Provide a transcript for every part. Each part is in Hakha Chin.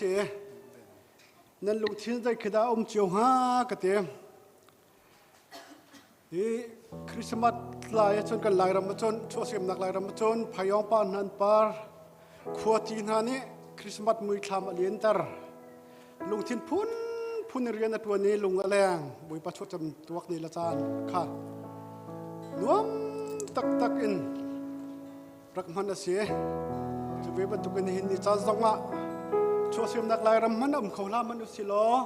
si. Nan lungthin zei khi dah um cio hnga ka ti. Hi Christmas lai ahcun kan Lairam ahcun chuahsemnak Lairam ahcun phayawng pa hna an par khuati hna nih Christmas muithlam a lianter. Lungthin phun phun in rian a ṭuan i lung a leng. Bawipa chuahcam tuak ni le caan kha nuam taktak in rak hman a si. Cu ve bantukin nihin ni caan zongah chuahsemnak Lairam hmanh um kho hlah hmanh usih law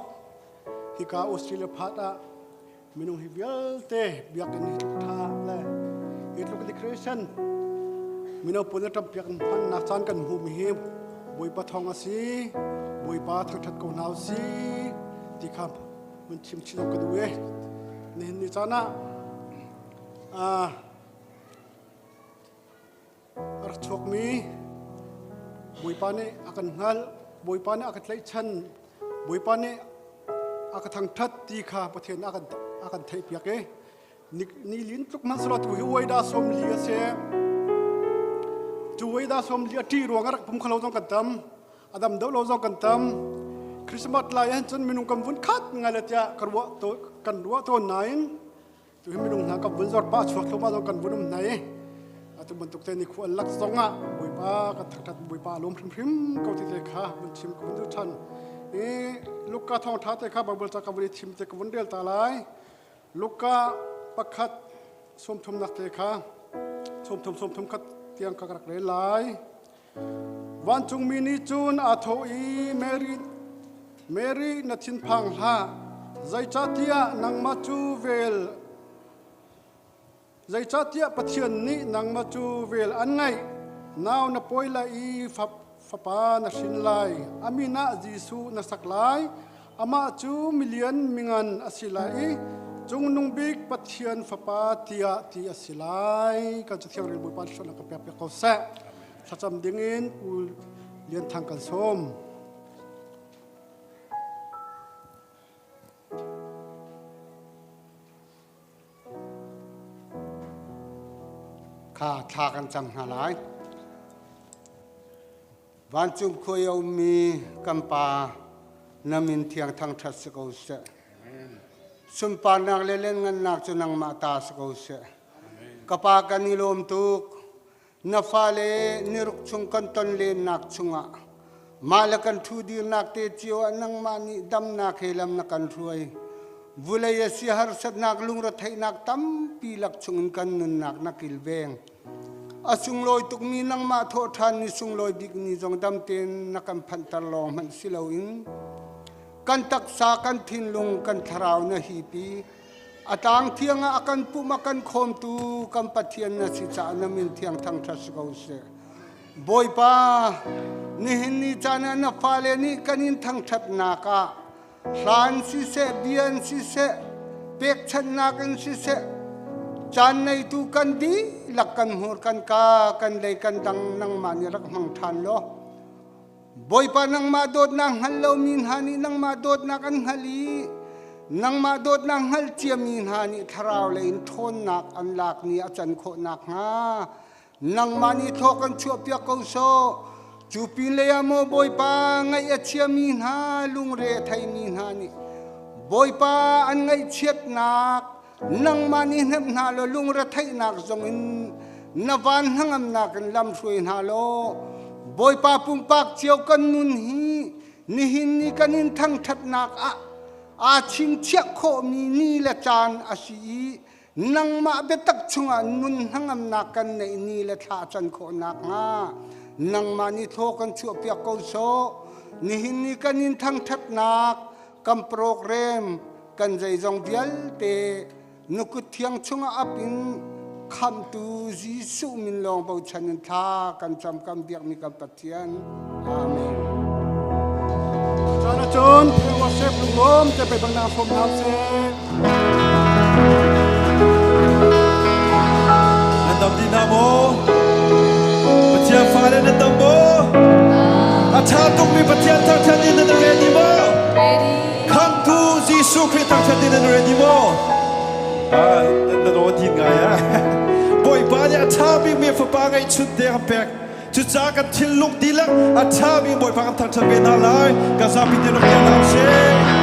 hika Australia phat ah minung hi vialte biakinn hi tluk ṭha le hi tluk decoration mino pawl na ṭampiak hmannak caan kan hmuhmi hi Bawipa thawng a si Bawipa thangṭhat ko hna usih ti kha mun chim chin ka duh e nihin ni caan ah a rak chuakmi Bawipa nih a kan hngalh Bawipa nih a ka tlaihchan Bawipa nih a ka thangṭhat ti kha Pathian a kan a kan theihpiak i ni lin tluk hmanh selaw tu hi uaida 40 a si cu uaida 40 a ṭih ruang a rak pum kholo zong kan tam a dam deuh lo zong kan tam Christmas lai ahhin cun minung kan vun khat ngai le tiah ka ruah to kan ruah tawn nain Tu hi minung hna kan vun zor pah chuak thluahmah zong kan vun um hna i atu bantuk te ni khu an lak zong ah Bawipa kan thangṭhat Bawipa a lawm hrimhrim ko ti te kha vun chim ka vun duh ṭhan. I Luka thawngṭha te kha Bible ca ka vun i thim te ka vun rel ta lai. Luka pakhat 30 nak te kha 30 31 tiang ka rak rel lai. Vancungmi nih cun aa thawh i Mary, Mary na thinphang hlah, zeicahtiah nangmah cu vel zeicahtiah Pathian nih nangmah cu vel an ngaih. Nau na pawi lai i fapa na hrin lai. A min ah Jesuh na sak lai. Amah cu milian mingan a si lai i Cungnung Bik Pathian Fapa tiah ti a si lai. Kan Cathiang rel Bawipa thluachuahnak ka pek piak ko seh. Thlacam dingin Pu Lian Thang kan sawm. Kha thla kan cam hna lai. Vancung khua i a ummi kan Pa, na min thiang thangṭhat si ko seh. Sunparnak le lianngannak cu nangmah ta si ko seh. Ka Pa kan i lawm tuk. Na fale niruk chung kan ton lennak chungah mah le kan ṭhu dirnak te cio ah nangmah nih damnak he lam na kan hruai. Vulei a si harsatnak lungretheihnak tampi lak chungin kan nunnak na kilveng. A sunglawi tukmi nangmah thawhṭhan ni sunglawi bik ni zong dam tein na kan phanhter lawng hmanh si loin kan taksa kan thinlung kan thlarau na hipi a tlang thiang ah a kan pumh a kan khawmtu kan Pathian na si caah na min thiang thangṭhat si ko seh. Bawipa nihin ni caan ah na fale nih kan in thangṭhatnak ah hlan siseh bian siseh pekchanhnak in siseh caan neitu kan dihlak kan hmur kan ka kan lei kan dang nangmah nih rak hmang ṭhan law Bawipa nangmah dawtnak hngal lomi hna nih nangmah dawtnak an hngal i nangmah dawtnak hngal ciami hna nih thlarau lei in ṭhawnnak an lak ni a can khawh nakhnga Nangmah nih thaw kan chuahpiak ko sawh. Cu pin lei ah maw Bawipa ngaih a chiami hna lungre a theimi hna nih Bawipa an ngaihchiatnak nangmah nih hnemh hna law lungretheihnak zongin na van hnangamnak in lamhruai hna law Bawipa pumpak cio kan nun hi nihin ni kan in thangṭhatnak ah aa chingchiah khawhmi ni le caan a si i Nangmah biatak chungah nun hnangamnak kan neih ni le thla can khawh nakhnga nangmah nih thaw kan chuahpiak ko sawh. Nihin ni kan in thangṭhatnak, kan program, kan zeizong vialte na kut thiang chungah ap in khamhtu Jesuh min lawng bochan in thla kan cam kan biakmi kan Pathian. Amen. Caan ahcun worship lunglawm te pe bang na sawm hna seh. Nan dam dih hna maw? Pathian fale nan dam maw? A ṭha tukmi Pathian thangṭhat in nan ready maw? Ready. Khamhtu Jesuh Khrih thangṭhat in nan ready maw? Ah, nan aw din ngai ah. Bawipa nih a ṭha bikmi fapa ngeihchun te a pek. Cucaah kan thinlung dihlak a ṭhami Bawipa kan thangṭhat ve hna lai. Ka zapi te rak kir hna usih.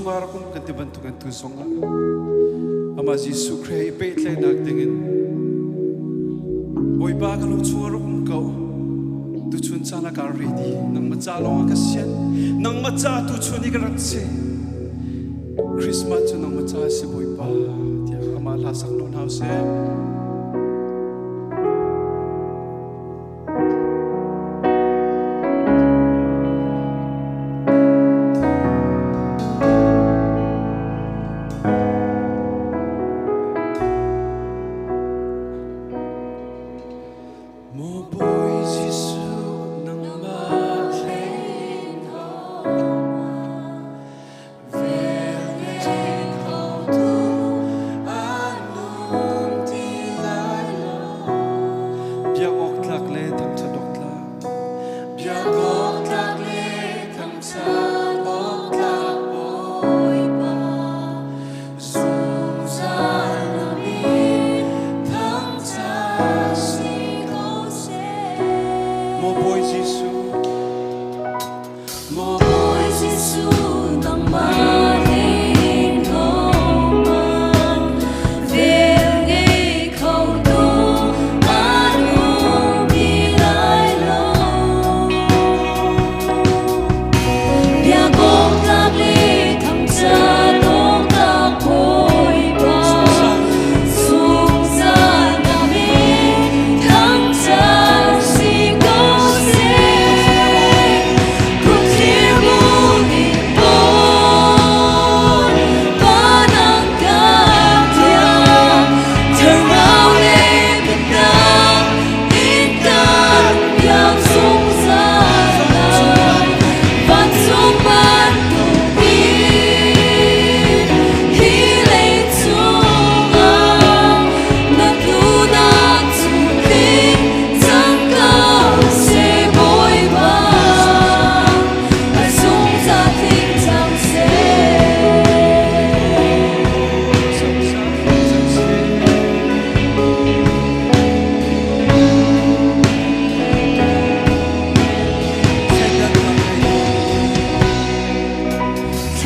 chungah rak um kan ti bantukin tu zongah amah Jesuh Khrih i pehtlaihnak dingin Bawipa ka lung chungah rak um ko. Tuchun caan ah kaa ready. Nangmah ca lawng ah ka sian. Nangmah ca tuchun hi ka rat si. Christmas cu nangmah ca a si Bawipa tiah amah hla sak nawn hau seh. Maw Bawi Jesuh nangmah hlei Biak awk tlak le thangṭhat awk tlak. Biak awk tlak le thangṭhat awk tlak Bawipa zungzal na min thangṭhat si ko seh. Maw Bawi Jesuh Maw Bawi Jesuh nangmah ning thawngpang vel ngei kho tu an um ti lai lo. Biak awk tlak le thangṭhat awk tlak Bawipa zungzal na min thangṭhat si ko seh.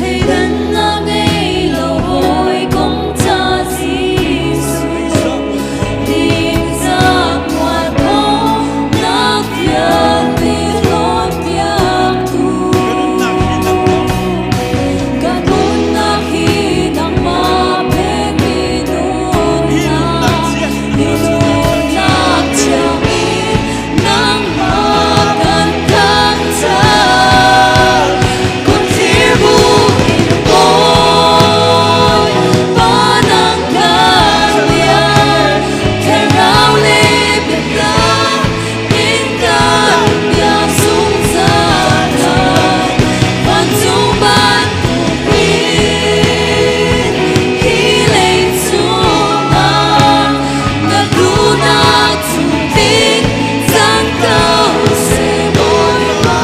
Thleidannak ngei lo hawikom ca Jesuh Ningzak mualphonak vialte hlawnpiaktu Ka nunnak hi nangmah pekmi nunnak Nunnak thiang in nangmah kan thangṭhat Kun thlir bu in Bawipa nang kan biak Thlarau le biatak in kan biak zungzal lai Vancung bantukin hi leicung ah na duhnak cu tling cang ko seh Bawipa.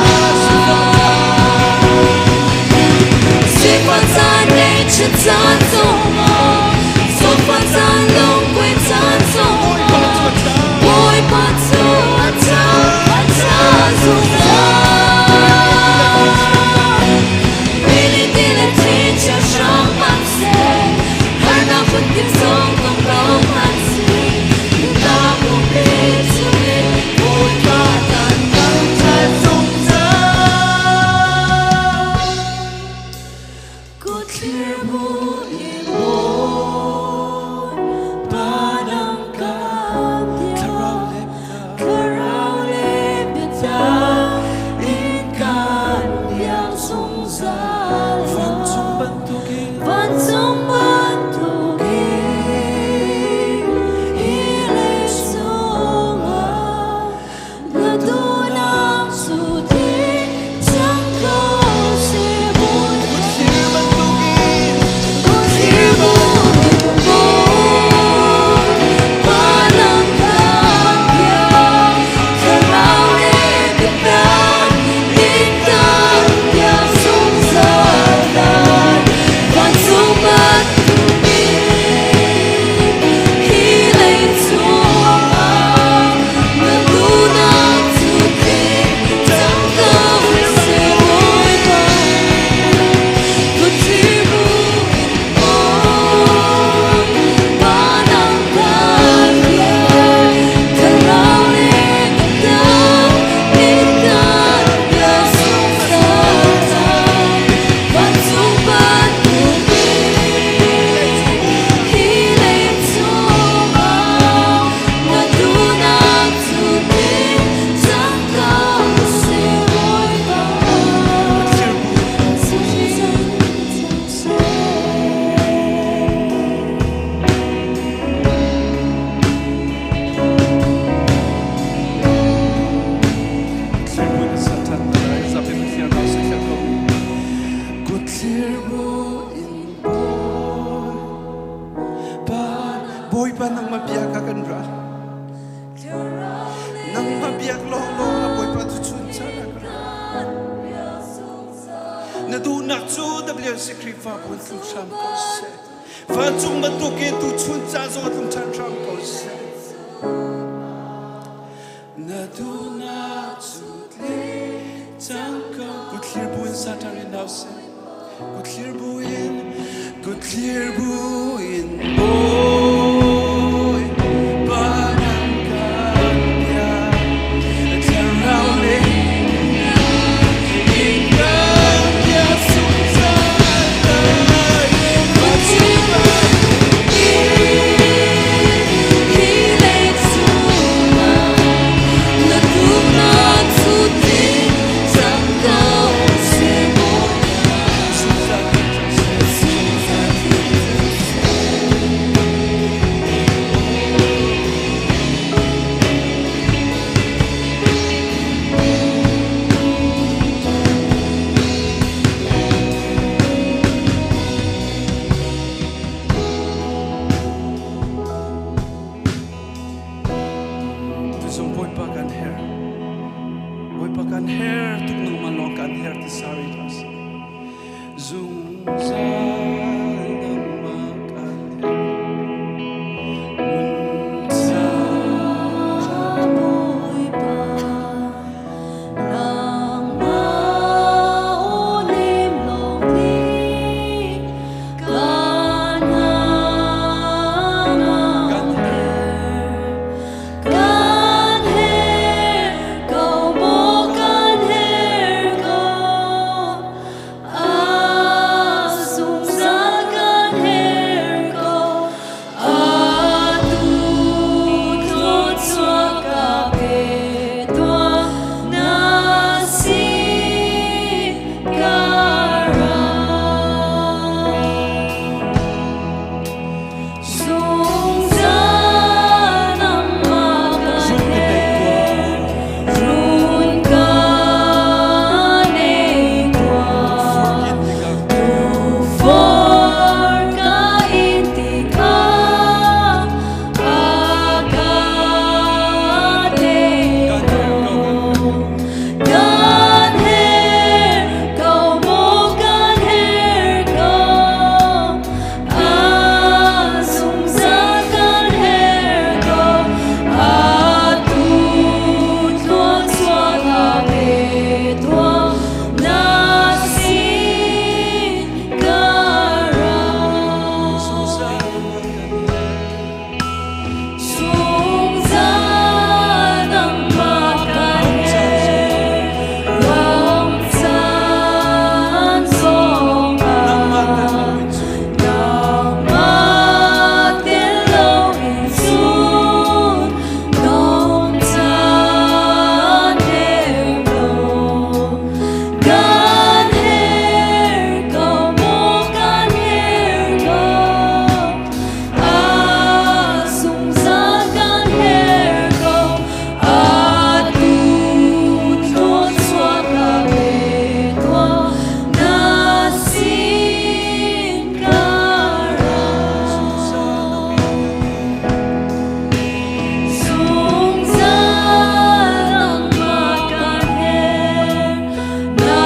Sifah caan ngeihchiat caan zongah Sofah caan lungkuai caan zongah Bawipa cu a ṭha a ṭha zungzal. Mi nih ti le thli chia hram hmanhseh harnak phunkip zong tong ko hmanhseh nunnak pumpi chungin Bawipa kan thangṭhat zungzal. Kutthlir bu in Bawipa nang kan biak Thlarau le biatak in kan biak zungzal. Vancung bantukin Bawipa nangmah bia kha kan ral. Nangmah biak lawnglawng ah Bawipa tu chun caan ah ka ral. Na duhnak cu WLC Khrihfabu in tlung hram ko seh. Vancung bantukin tu chun caan zong ah tlung ṭhan hram ko seh. Na duhnak cu tling cang ko. Kutthlir buin Satan in hau seh. Kutthlir buin, kutthlir buin Bawi pa nang kan bia. Thlarau le in kan bia zungzal lai. Zungzal tling cang seh. Tuzong Bawipa kan herh. Bawipa kan herh tuk nangmah lawng kan herh ti sari hlah sih. Zungzal nangmah kan herh. Nun Bawipa nangmah ulim lawng nih kan kan herh. Kan herh ko maw kan herh ko a zungzal kan herh ko atu thluachuah ka pe tuah na sin ka ra. Zungzal nangmah kan Run ka nei herh, tuah. run ka nei tuah. Forkin tikah For ka in tikah a ka tei kan herh ko kan herh ko. Kan herh ko maw kan herh ko a zungzal kan herh ko atu thluachuah ka pe tuah na sin ka ra. Zungzal nangmah kan herh. Zungzal nangmah kan Ram caan herh, ram caan zongah nangmah tel zongah loin cun nangmah tel loin cun dong caan herh lo. Kan herh ko maw kan herh ko a zungzal kan herh ko atu thluachuah ka pe tuah na sin ka ra. Zungzal nangmah Zungzal nangmah kan herh, na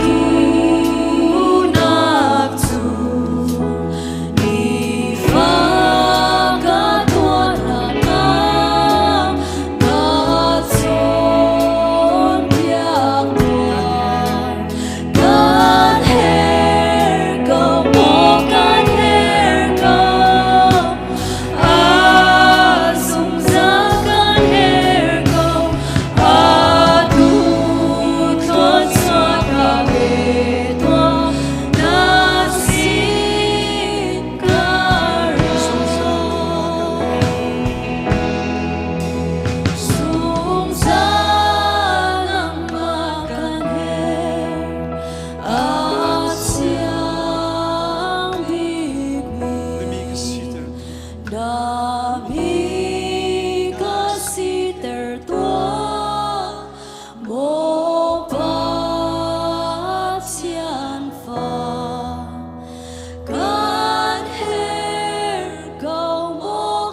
duhnak cu nifa ka tuahnak ka cawnpiak tuah. Kan herh ko maw kan herh ko a zungzal kan herh ko atu thluachuah ka pe tuah na sin ka ra. Zungzal nangmah kan herh. Zungzal nangmah kan herh, a thiang bikmi Na mi ka siter na mi ka siter tuah, maw Pathian fa. Kan herh ko maw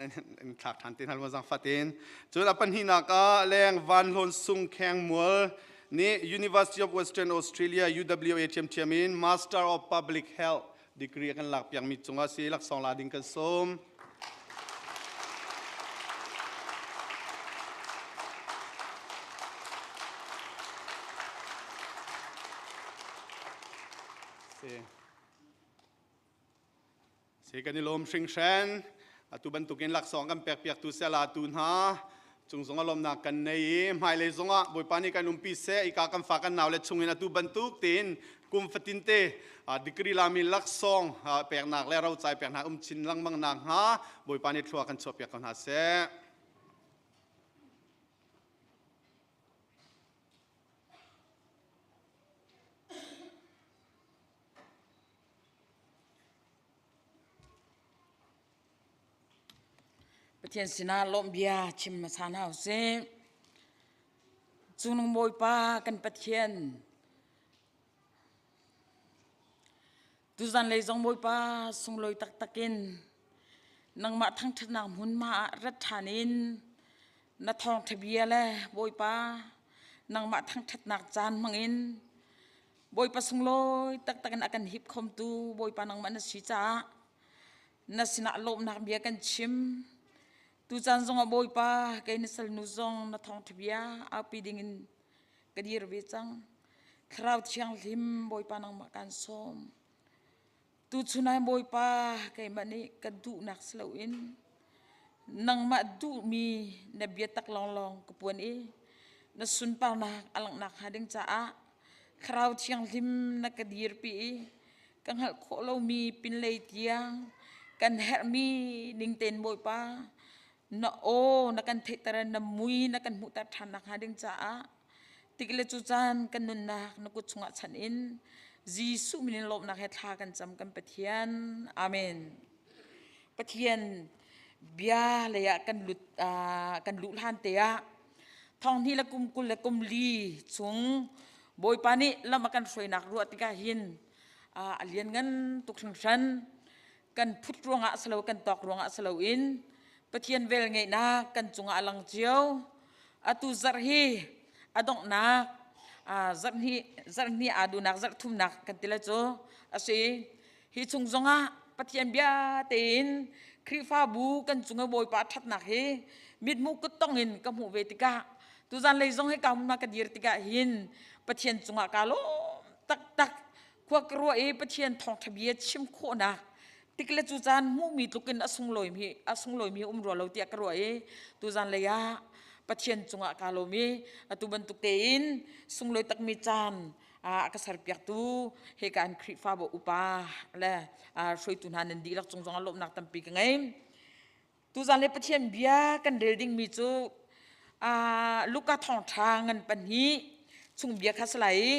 In thlak ṭhan te hna lu zang fatin. Cun a pahnihnak ah leng Van Hlawn Sung Kheng Mual nih University of Western Australia UWA ṭhiamṭhiam in Master of Public Health degree a kan lak piakmi cungah si laksawng la ding kan sawm. Si. Si kan i lawm hringhran. Atu bantukin laksawng kan pekpiaktu salatu hna cung zong a lawmnak kan nei i hmailei zongah Bawipa nih kan umpi seh ika kan fa kan nau le chungin atu bantuk tein kum fatin te degree lami laksawng peknak le rocai peknak um chin lengmang nak hnga Bawipa nih thlua kan chuahpiak ko hna seh. Pathian sinah lawmhbia chim hmasa hna usih. Cungnung Bawipa kan Pathian, tuzan lei zong Bawipa sunglawi taktak in nangmah thangṭhatnak hmunhma ah rat ṭhan in na thawngṭha bia le Bawipa nangmah thangṭhatnak caan hmangin Bawipa sunglawi taktak in a kan hip khomtu Bawipa nangmah na si caah na sinah lawmhnak bia kan chim. Tucaan zongah Bawipa kei na salnu zong na thawngṭha bia aupi dingin ka dir ve cang. Thlarau Thianghlim Bawipa nangmah kaan sawm. Tuchun ah Bawipa keimah nih ka duhnak si loin nangmah duhmi na biatak lawnglawng ka puan i na sunparnak a langhnak hnga ding caah Thlarau Thianghlim na ka dirpi i ka hngalh khawh lomi pinlei tiang kan herhmi ning tein Bawipa na aw na kan theihter na mui na kan hmuhter ṭhan nakhnga ding caah tik le cu caan kan nunnak na kut chungah chan in Jesuh min in lawmhnak he thla kan cam kan Pathian. Amen. Pathian bia lei ah kan lut kan luh hlan te ah thong hnih le kum 20 le kum li chung Bawipa nih lam a kan hruainak ruah tikah hin a lian ngan tuk hringhran. Kan phut ruangah silo kan tawk ruangah silo in Pathian vel ngeihnak kan cungah a lang cio. Atu zarh hi a donghnak zarh hnih zarh hnih aa duhnak zarh thumnak kan ti le cu a si. Hi chung zongah Pathian bia tein Khrihfabu kan cung i Bawipa ṭhatnak hi mithmuh kuttong in ka hmuh ve tikah tuzan lei zong hi ka hmun ka dir tikah hin Pathian cungah kaa lawm taktak. Khua ka ruah i Pathian thawngṭha bia chim khawhnak tik le cu caan hmuhmi tluk in a sunglawimi a sunglawimi um rua lo tiah ka ruah i tuzan lei ah Pathian cungah kaa lawm i atu bantuk tein sunglawi takmi caan a ka serpiaktu hika an Khrihfabu upa le hruaitu hna nan dihlak cung zongah lawmhnak tampi ka ngei. Tuzan le Pathian bia kan rel dingmi cu Luka thawngṭha ngan pahnih chung bia kha si lai i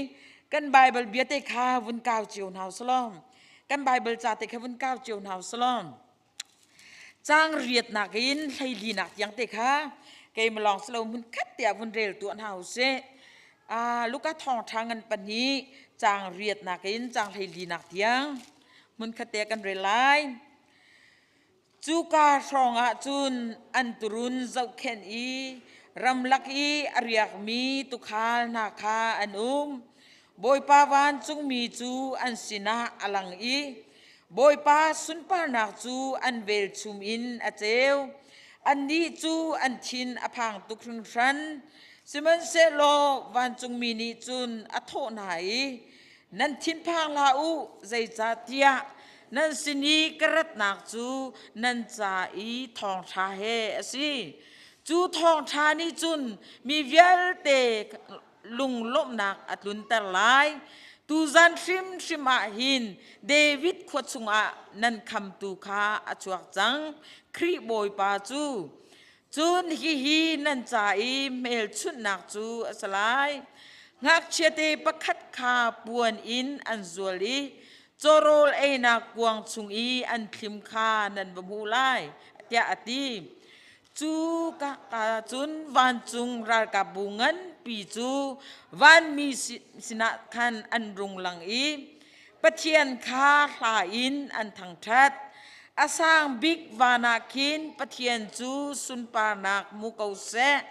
kan Bible bia te kha vun kau cio hna usalaw kan Bible ca te kha vun kau cio hna usalaw caang riatnak in hleilinak tiang te kha keimah lawng si lo hmun khat te ah vun rel tuah hna usih. Luka thawngṭha ngan pahnih caang riatnak in caang hleilinak tiang hmun khat te ah kan rel lai. Cuka hrawngah cun an turun zohkhenh i ramlak i a riakmi tuukhal hna kha an um. Bawipa vancungmi cu an sinah a lang i Bawipa sunparnak cu an velchum in a ceu. Annih cu an thin a phang tuk hringhran. Sihmanhsehlaw vancungmi nih cun a thawh hna i, Nan thinphang hlah u, zeicahtiah nan sin i ka ratnak cu nan ca i thawngṭha he a si. Cu thawngṭha nih cun mi vialte lunglawmhnak a tlunter lai. Tuzan hrimhrim ah hin David khua chungah nan khamtu kha a chuak cang, Khrih Bawipa cu. Cun hihi nan ca i hmelchunhnak cu a si lai. Ngakchiate pakhat kha puan in an zual i cawrawl einak kuang chung i an thlim kha nan va hmuh lai, tiah a ti. Cu ka cun vancung ralkapbu nganpi cu vanmi sinah khan an rung lang i Pathian kha hla in an thangṭhat. A sang bik van ah khin Pathian cu sunparnak hmu ko seh.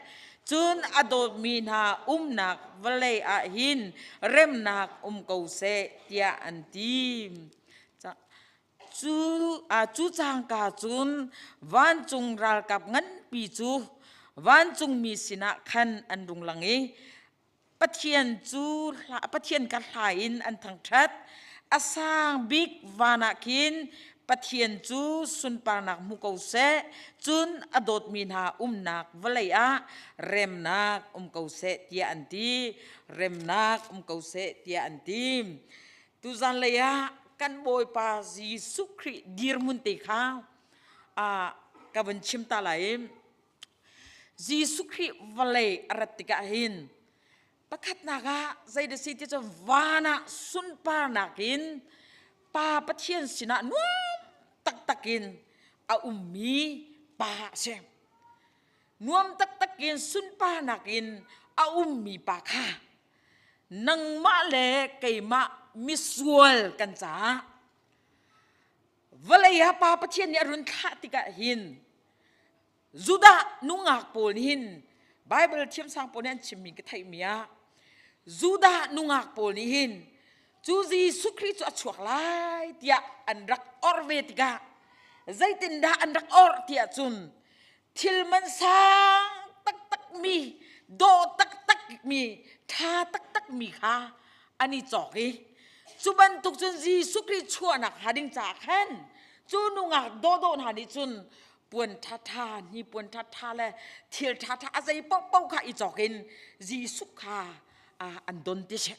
Cun a dawtmi hna umnak vawlei ah hin remnak um ko seh, tiah an ti. Cu, cu cangka cun vancung ralkap nganpi cu vancungmi sinah khan an rung lang i Pathian cu Pathian ka hla in an thangṭhat. A sang bik van ah khin Pathian cu sunparnak hmu ko seh, cun a dawtmi hna umnak vawlei ah remnak um ko seh tiah an ti. Remnak um ko seh tiah an ti. Tuzan lei ah kan Bawipa Jesuh Khrih dirhmun te kha ka vun chim ta lai. Jesuh Khrih vawlei a rat tikah hin pakhatnak ah zei dah si ti cu van ah sunparnak in Pa Pathian sinah nuam taktak in a ummi pa a si. Nuam taktak in sunparnak in a ummi pa kha nangmah le keimah misual kan caah vawlei ah Pa Pathian nih a run thlah tikah hin Judah nungak pawl nih hin Bible thiamsang pawl nih an chimmi ka theihmi ah Judah nungak pawl nih hin cu Jesuh Khrih cu a chuak lai tiah an rak orh ve tikah zeitindah an rak orh tiah cun thil man sang taktak mi dawh taktak mi ṭha taktak mi kha an i cawk i cu bantuk cun Jesuh Khrih chuahnak hnga ding caah khan cu nungak dawhdawh hna nih cun puan ṭhaṭha hnipuan ṭhaṭha le thil ṭhaṭha a zei paohpaoh kha i cawk in Jesuh kha an don ti si.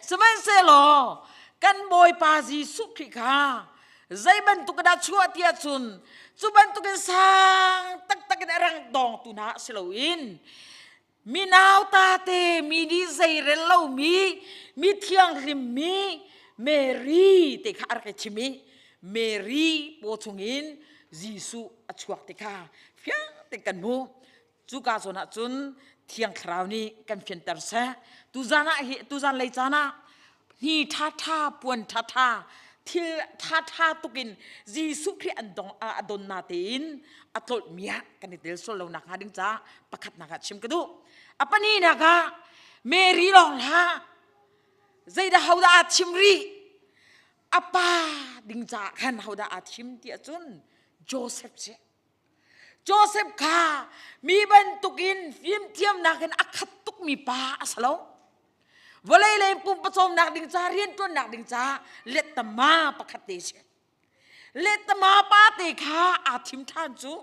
Sihmanhsehlaw kan Bawipa Jesuh Khrih kha zei bantuk dah chuah ti ahcun cu bantukin sang taktak in a rang dawngtu hna si loin mi nauta te mi nih zeirel lomi mi thianghlim mi Mary te kha a rak i chim i Mary paw chungin Jesuh a chuak ti kha fiang te kan hmu cuka zawn ah cun thiang thlarau nih kan fianter seh tuzan ah hi tuzan lei caan ah hni ṭhaṭha puan ṭhaṭha thil ṭhaṭha tukin Jesuh Khrih an dong a don na tein a tlolh mi ah kan i tel sual lo nak hnga ding ca pakhatnak ah chim ka duh a pahnihnak ah Mary lawng hlah zeidah hodah aa thim rih a pa ding caah khan hodah aa thim ti ahcun Joseph si Joseph kha mi bantukin fimthiamnak in a khat tukmi pa a si lo. Vawlei lei pumpacawmnak ding ca rianṭuannak ding ca lettama pakhat te si. Lettama pa te kha aa thim ṭhan cu.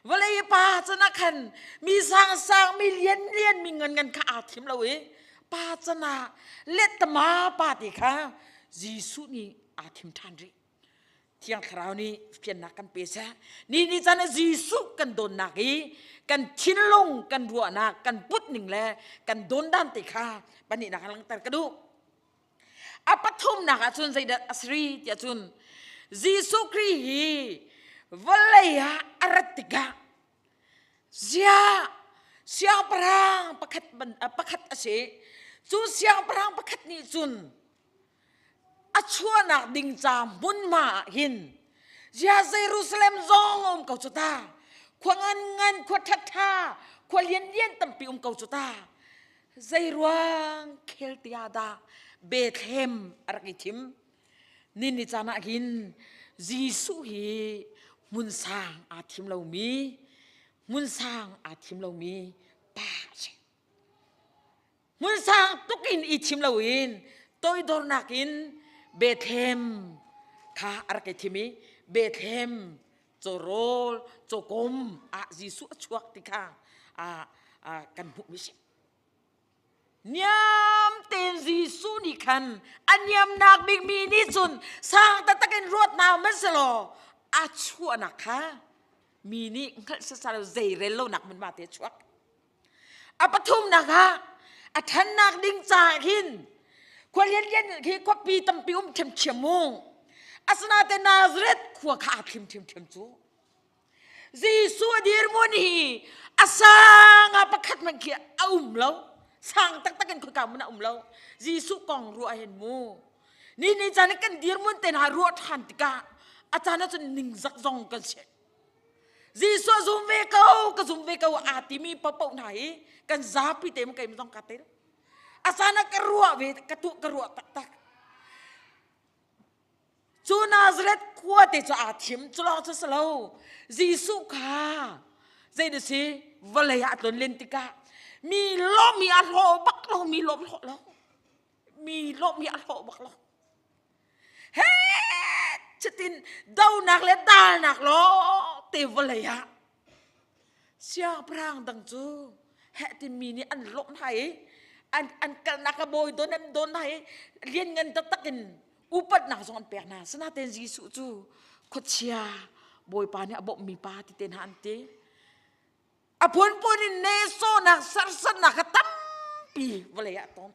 Vawlei pa can ah khan mi sangsang, mi lianlian, mi nganngan kha aa thim lo i pa can ah lettama pa te kha Jesuh nih aa thim ṭhan rih. Thiang Thlarau nih fiannak kan pe seh. Ni ni caan ah Jesuh kan dawnnak i kan thinlung, kan ruahnak, kan put ning le kan dawn dan te kha pahnihnak ah langhter ka duh. A pathumnak ah cun zeidah a si tiah cun Jesuh Khrih hi vawlei ah a rat tikah ziah siangpahrang pakhat pakhat a si. Cu siangpahrang pakhat nih cun a chuahnak ding ca hmunhma ah hin zia Jerusalem zong a um ko cu ta khua ngan ngan khua ṭhaṭha khua lianlian tampi um ko cu ta zei ruang khel tia dah Bethlehem a rak i thim ni ni caan ah hin Jesuh hi hmun sang aa thim lomi hmun sang aa thim lomi pa a si Hmun sang tuk in i thim loin toidornak in Bethlehem kha a rak i thim i Bethlehem cawrawl cawkom ah Jesuh a chuak ti kha kan hmuhmi si. Niam tein Jesuh nih khan a niamnak bikmi nih cun sang taktak in ruat hna hmanhsehlaw a chuahnak kha mi nih hngalh sasal zeirel lonak hmunhma te a chuak. A pathumnak ah a ṭhannak ding caah hin khua lianlian hi khuapi tampi um ṭhiamṭhiam mu. Asinain Nazareth khua kha aa thlim ṭhiamṭhiam cu. Jesuh a dirhmun hi a sang ah pakhat hmanh khi a um lo. Sang taktak in khoika hmun a um lo. Jesuh kong ruah hin mu. Ni ni caan kan dirhmun te hna ruah ṭhan tikah A caan ahcun ningzak zong kan si. Jesuh zum ve ko, ka zum ve ko aa timi paohpaoh hna hi kan zapi te keimah zong kaa tel. A caan ah ka ruah ve, ka tuah ka ruah taktak. Cu Nazareth khua te cu aa thim, cu lawng cu si lo. Jesuh kha zei na si vawlei ah a tlon len tikah mi lawm hi a hlawh bak lo, mi lawm hlawh lo. Mi lawm hi a hlawh bak lo. He cutin donak le dalnak law te vawlei ah siangpahrang dang cu heh timi nih an lawmh hna i an an kalnak a bawi don an don hna i lianngan taktak in upatnak zong an pek hna. Sinain Jesuh cu khuachia Bawipa nih a bawmhmi pa ti te hna an ti. A phunphun in nehsawhnak serhsatnak kha tampi vawlei ah ton.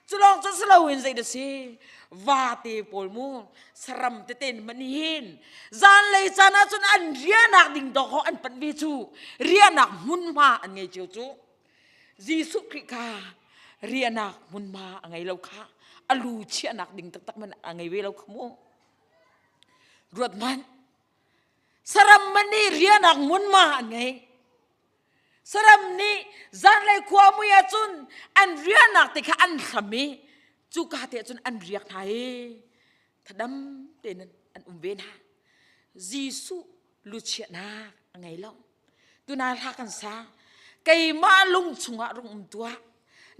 Cu lawng cu si loin zei dah si vate pawl mu saram tete in man hin zanlei caan ah cun an riahnak ding dawk an panh ve cu riahnak hmunhma an ngei cio cu Jesuh Khrih kha riahnak hmunhma a ngei lo kha a lu chiahnak ding taktak man a ngei ve lo kha mu ruat hmanh Saram man nih riahnak hmunhma an ngei. Saram nih zanlei khua mui ahcun an riahnak te kha an hlam i cuka te ahcun an riak hna i thadam tein an um ve hna. Jesuh luchiahnak a ngei lo. Tuna hla kan sa. Keimah lung chungah rung um tuah.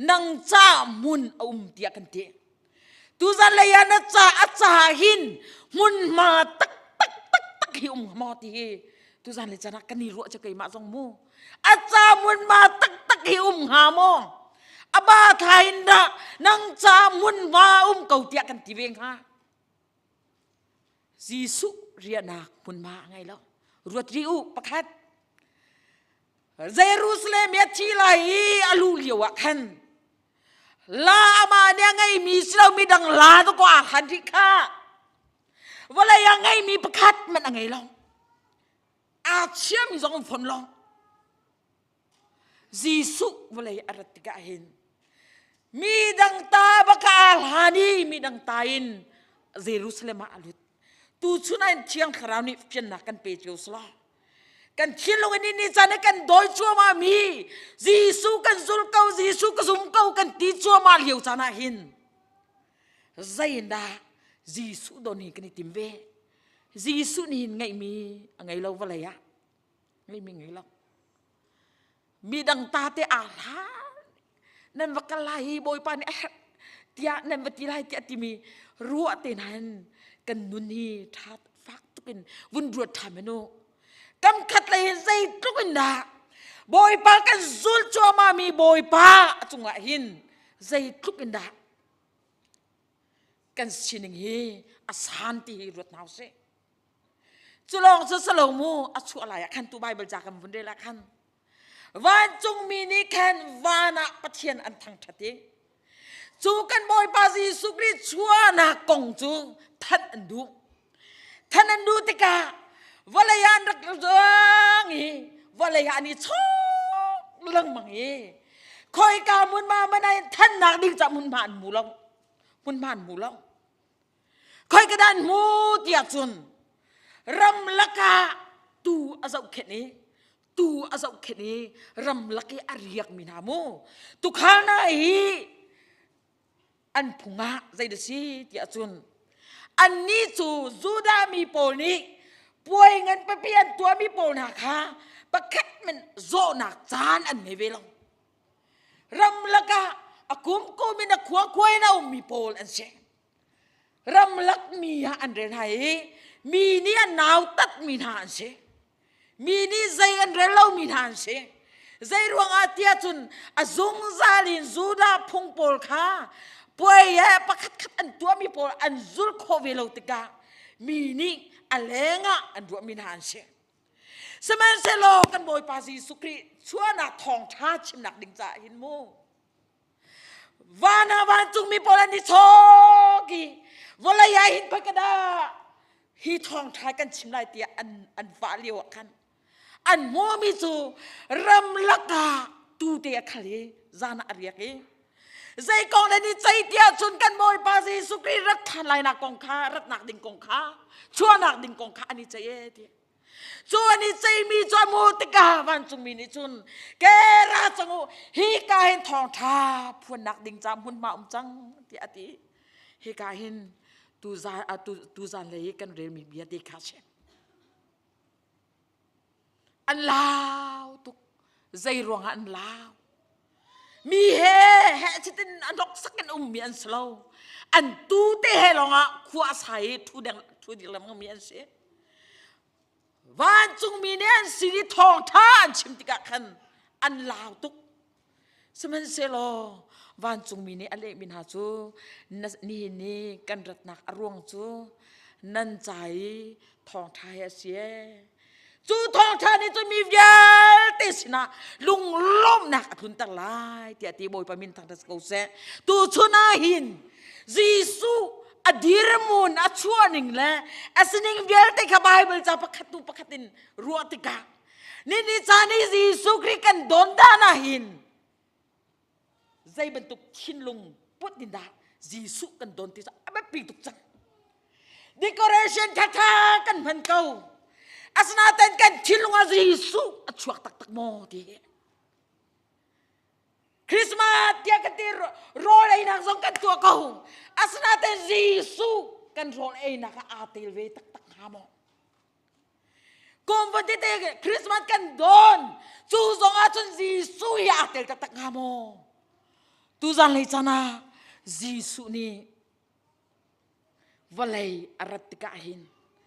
Nang ca hmun a um tiah kan ti. Tuzan lei ah na ca a ca hin hmunhma tak tak tak tak hi um maw ti hi tuzan le chan ah kan i ruah cu keimah zong mu a ca hmunhma tak tak hi um hnga maw a ba tha in dah nang ca hmunhma um ko tiah kan ti ve hnga Jesuh riahnak hmunhma a ngei lo ruat rih u pakhat Jerusalem i a thi lai i a luh lio ah khan La amah nih a ngeimi si lo mi dang la to ko aa hlan rih kha. Vawlei a ngeimi pakhat hmanh a ngei lo. Aa chiami zong an fon lo. Jesuh vawlei a rat tikah hin mi dang ta baka aa hlan i mi dang ta in Jerusalem ah a lut. Tuchun ah hin Thiang Thlarau nih fiannak kan pe cio selaw kan thinlung in ni caan kan dawi cuahmah mi Jesuh kan zul ko Jesuh ka zum ko kan ti cuahmah lio caan ah hin zeidah Jesuh don hi kan i tim ve Jesuh nih hin ngeihmi a ngei lo vawlei ah ngeihmi ngei lo midang ta te aa hlan nan va kal lai hi bawipa nih a herh tiah nan va ti lai tiah timi ruah te nain kan nun hi tha fak tukin vun ruat ṭhan menu kam khat lei hin zeitluk in dah bawipa kan zul cuahmah mi bawipa a cungah hin zeitluk in dah kan sining hi a san ti hi ruat hna usih Cu lawng cu si lo mu a chuah lai ah khan tu Bible ca kan vun rel ah khan vancungmi nih khan van ah Pathian an thangṭhat i cu kan Bawipa Jesuh Khrih chuahnak kong cu thanh an duh. Thanh an duh tikah vawlei ah an rak zuang i vawlei ah an i chawk lengmang i khoika hmunhma man ah thannak ding ca hmunhma an hmu lo hmunhma an hmu lo Khoi ka dan hmu tiah cun ramlak ah tu a zohkhenh i tu a zohkhenh i ramlak i a riakmi hna mu tukhal hna hi an phung ah zei dah si tiah cun annih cu Judah mi pawl nih puai ngan pipi an tuahmi pawl hna kha pakhat men zawhnak caan an ngei ve lo Ramlak ah a kumkum in a khuakhua in a ummi pawl an si. Ramlak mi ah an rel hna i mi nih an nautatmi hna an si. Mi nih zei an rel lomi hna an si. Zei ruangah tiah cun a zungzal in Judah phung pawl kha puai he pakhatkhat an tuahmi pawl an zul khawh ve lo tikah mi nih a lengah an ruahmi hna an si. Sihmanhsehlaw kan Bawipa Jesuh Khrih chuahnak thawngṭha chimnak ding caah hin mu van ah vancungmi pawl an i chawk i vawlei ah hin khoi ka dah hi thawngṭha kan chim lai tiah an an vah lio ah khan an hmuhmi cu ramlak ah tute a khal i zan ah a riak i. Zei kong le ni cei tiah cun kan Bawipa Jesuh Khrih rat ṭhan lainak kong kha ratnak ding kong kha chuahnak ding kong kha an i ceih e ti. Cu an i ceihmi cu a mu tikah vancungmi nih cun ke ra cang u hi ka hin thawngṭha phuannak ding ca hmunhma um cang tiah a ti. Hika hin tuzan tuzan lei i kan relmi bia te kha si. An lau tuk. Zei ruangah an lau? Mi he he chitin an hnoksak in ummi an si lo. An tu te he lawngah khua a sai i thu deng thu ding lengmang mi an si. Vancungmi nih an sin i thawngṭha an chim tikah khan an lau tuk. Sihmanhsehlaw vancungmi nih a lehmi hna cu nihin ni kan ratnak a ruang cu nan ca i thawngṭha hi a si ee. Cu thawngṭha nih cun mi vialte sinah lunglawmhnak a tlunter lai tiah ti Bawipa min thangṭhat si ko seh. Tuchun ah hin Jesuh a dirhmun a chuahning le a sining vialte kha Baibal ca pakhat hnu pakhat in ruah tikah Nini caan i Jesuh Khrih kan don dan ah hin zei bantuk thinlung put in dah Jesuh kan don ti cu a biapi tuk cang. Decoration thatha kan hman ko. Asinain kan thinlung ah Jesuh a chuak taktak maw ti hi. Christmas tiah kan ti rawl einak zong kan tuah ko. Asinain Jesuh kan rawl einak ah aa tel ve taktak hnga maw? Kum tete Christmas kan don. Cu zong ah cun Jesuh hi aa tel taktak hnga maw? Tuzan lei caan ah Jesuh nih vawlei a rat tikah hin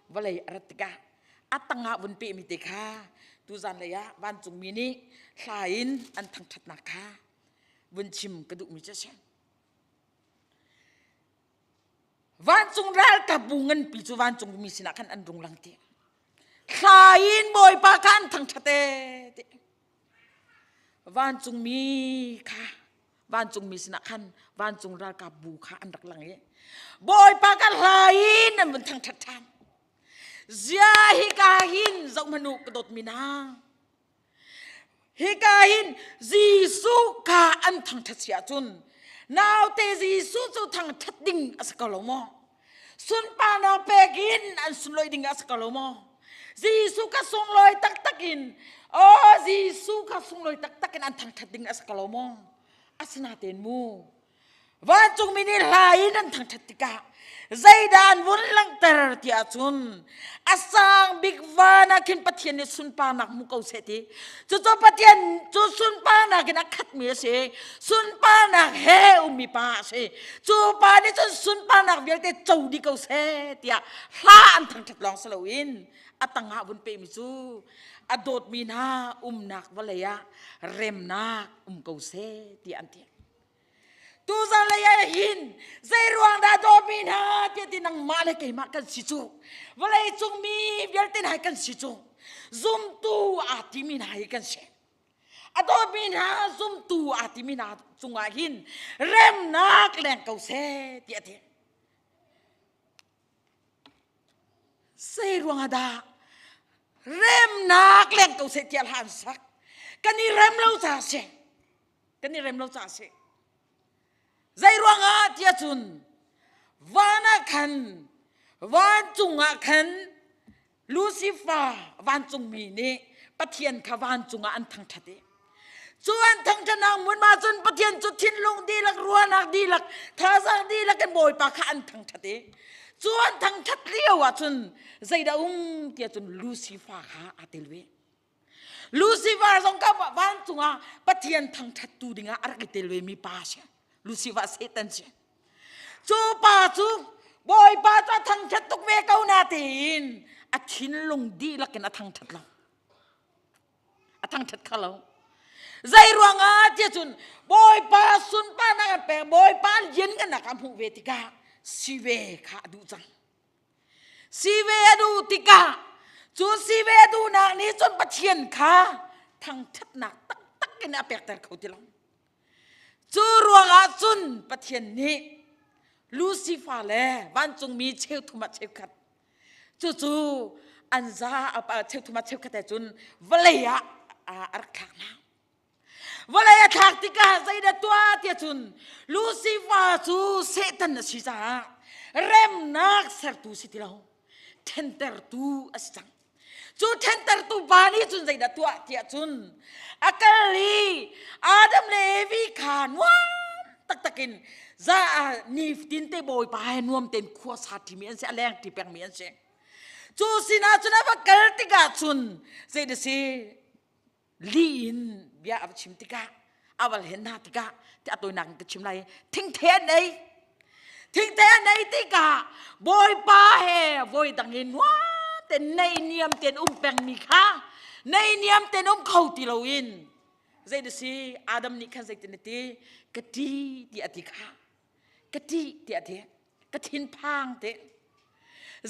vawlei a rat tikah a tangah vun pehmi te kha tuzan lei ah vancungmi nih hla in an thangṭhatnak kha vun chim ka duhmi cu a si. Vancung ralkapbu nganpi cu vancungmi sinah khan an rung lang ti. Thla in Bawipa kha an thangṭhat ee ti. Vancungmi kha vancungmi sinah khan vancung ralkapbu kha an rak lang i Bawipa kha hla in an vun thangṭhat ṭhan. Zia hika hin zoh hmanh u ka dawtmi hna. Hika hin Jesuh kha an thangṭhat si ahcun naute Jesuh cu thangṭhat ding a si ko lo maw? Sunparnak pek in an sunlawih ding a si ko lo maw? Jesuh kha sunglawi taktak in aw Jesuh kha sunglawi taktak in an thangṭhat ding a si ko lo maw? Asinain mu Vancungmi nih hla in an thangṭhat tikah zeidah an vun langhter ti ahcun a sang bik van ah khin Pathian nih sunparnak hmu ko seh ti. Cucu Pathian cu sunparnak in a khatmi a si. Sunparnak he ummi pa a si. Cu pa nih cun sunparnak vialte co dih ko seh tiah hla an thangṭhat lawng si loin a tangah vun pehmi cu a dawtmi hna umnak vawlei ah remnak um ko seh tiah an ti. Tuzan lei ah hin zeiruang dah dawmi hna tiah ti nangmah le keimah kan si cu. Vawlei cung mi vialte hna hi kan si cu. Zumtu aa timi hna hi kan si. A dawmi hna zumtu aa timi hna cungah hin remnak leng ko seh tiah a ti. Zei ruangah dah remnak leng ko seh tiah hla an sak. Kan i rem lo caah si. Kan i rem lo caah si. Zei ruangah tiah cun van ah khan vancung ah khan Lucifer vancungmi nih Pathian kha vancung ah an thangṭhat i cu an thangṭhatnak hmun ah cun Pathian cu thinlung dihlak ruahnak dihlak thazaang dihlak in Bawipa kha an thangṭhat i cu an thangṭhat lio ah cun zeidah um tiah cun Lucifer kha aa tel ve. Lucifer zong kha vancung ah Pathian thangṭhattu dingah a rak i tel vemi pa a si. Lucifer Satan si. Cu pa cu Bawipa cu a thangṭhat tuk ve ko na tiin a thinlung dihlak in a thangṭhat lo. A thangṭhat kha lo. Zei ruangah tiah cun Bawipa sunparnak an pek, Bawipa lianngannak a hmuh ve tikah si ve kha a duh cang. Sive a duh tikah cu sive a duhnak nih cun Pathian kha thangṭhatnak taktak in a pekter kho ti lo. Cu ruangah cun Pathian nih Lucifer le vancungmi cheuthum ah cheukhat cucu an za cheuthum ah cheukhat he cun vawlei ah a rak thlak hna. Vawlei a thlak tikah zeidah tuah tiah cun Lucifer cu Satan a si caah remnak sertu si ti lo ṭhentertu a si cang. Cu ṭhentertu pa nih cun zeidah tuah tiah cun a kal i Adam le Evi kha nuam taktak in za nifatin te Bawipa he nuam tein khua sa ṭimi an si a leng ṭi pengmi an si. Cu sinah cun a va kal tikah cun zeidah si li in bia a va chim tikah a va hlen hna tikah ti a tawinak in ka chim lai thingthe an ei thingthe an ei tikah bawipa he voi dang in nuam ten nei niam ten um pengmi kha nei niam ten um kho ti loin zei da si Adam nih khan zeitin a ti ka ti ti a ti kha ka ti ti a ti ka thinphang te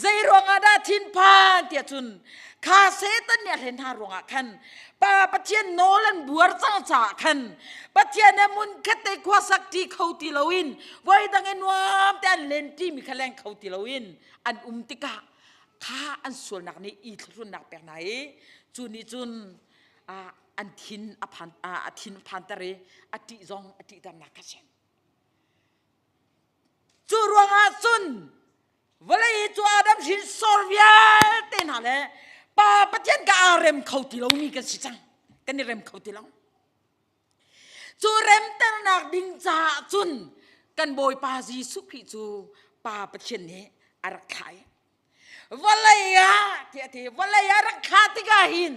zei ruangah dah thinphan tiah cun kha Satan nih a hlen hna ruangah khan pa Pathian nawl an buar cang caah khan Pathian he mun khat te khua sak ti kho ti loin voi dang i nuam te an len ti mi kha leng kho ti loin an um tikah kha an sualnak nih i thlunnak pek hna i cu nih cun an thin a phan a thin phanter i a ṭih zong a ṭihternak kha si. Cu ruangah cun vawlei cu Adam hrinsor vialte hna le Pa Pathian ka aa rem kho ti lomi kan si cang. Kan i rem kho ti lo. Cu remternak ding caah cun kan Bawipa Jesuh Khrih cu Pa Pathian nih a rak thlah i vawlei ah tiah ti vawlei ah rak thlah tikah hin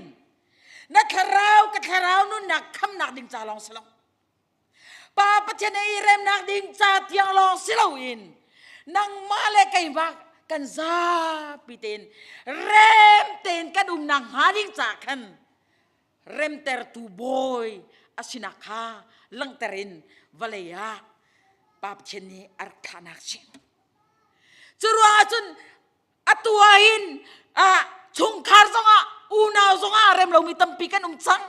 na thlarau ka thlarau nunnak khamnak ding ca lawng si lo Pa Pathian i remnak ding ca tiang lawng si loin nangmah le keimah kan zapi tein rem tein kan umnak hnga ding ca khan remtertu bawi a sinak kha langhter in vawlei ah Pa Pathian nih a rak thlahnak si. Cu ruangah cun atu ah hin chungkhar zongah unau zongah rem lomi tampi kan um cang.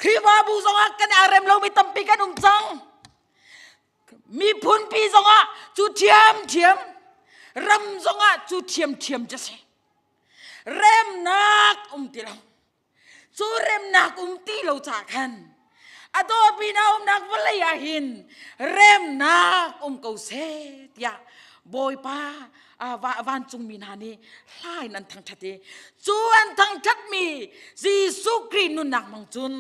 Khrihfabu zongah kan i rem lomi tampi kan um cang. Miphunpi zongah cu ṭhiamṭhiam, ram zongah cu ṭhiamṭhiam cu si. Remnak um ti lo. Cu remnak um ti lo ca khan a dawpi na umnak vawlei ah hin remnak um ko seh tiah Bawipa vancungmi hna nih hla in an thangṭhat i cu an thangṭhatmi Jesuh Khrih nunnak hmang cun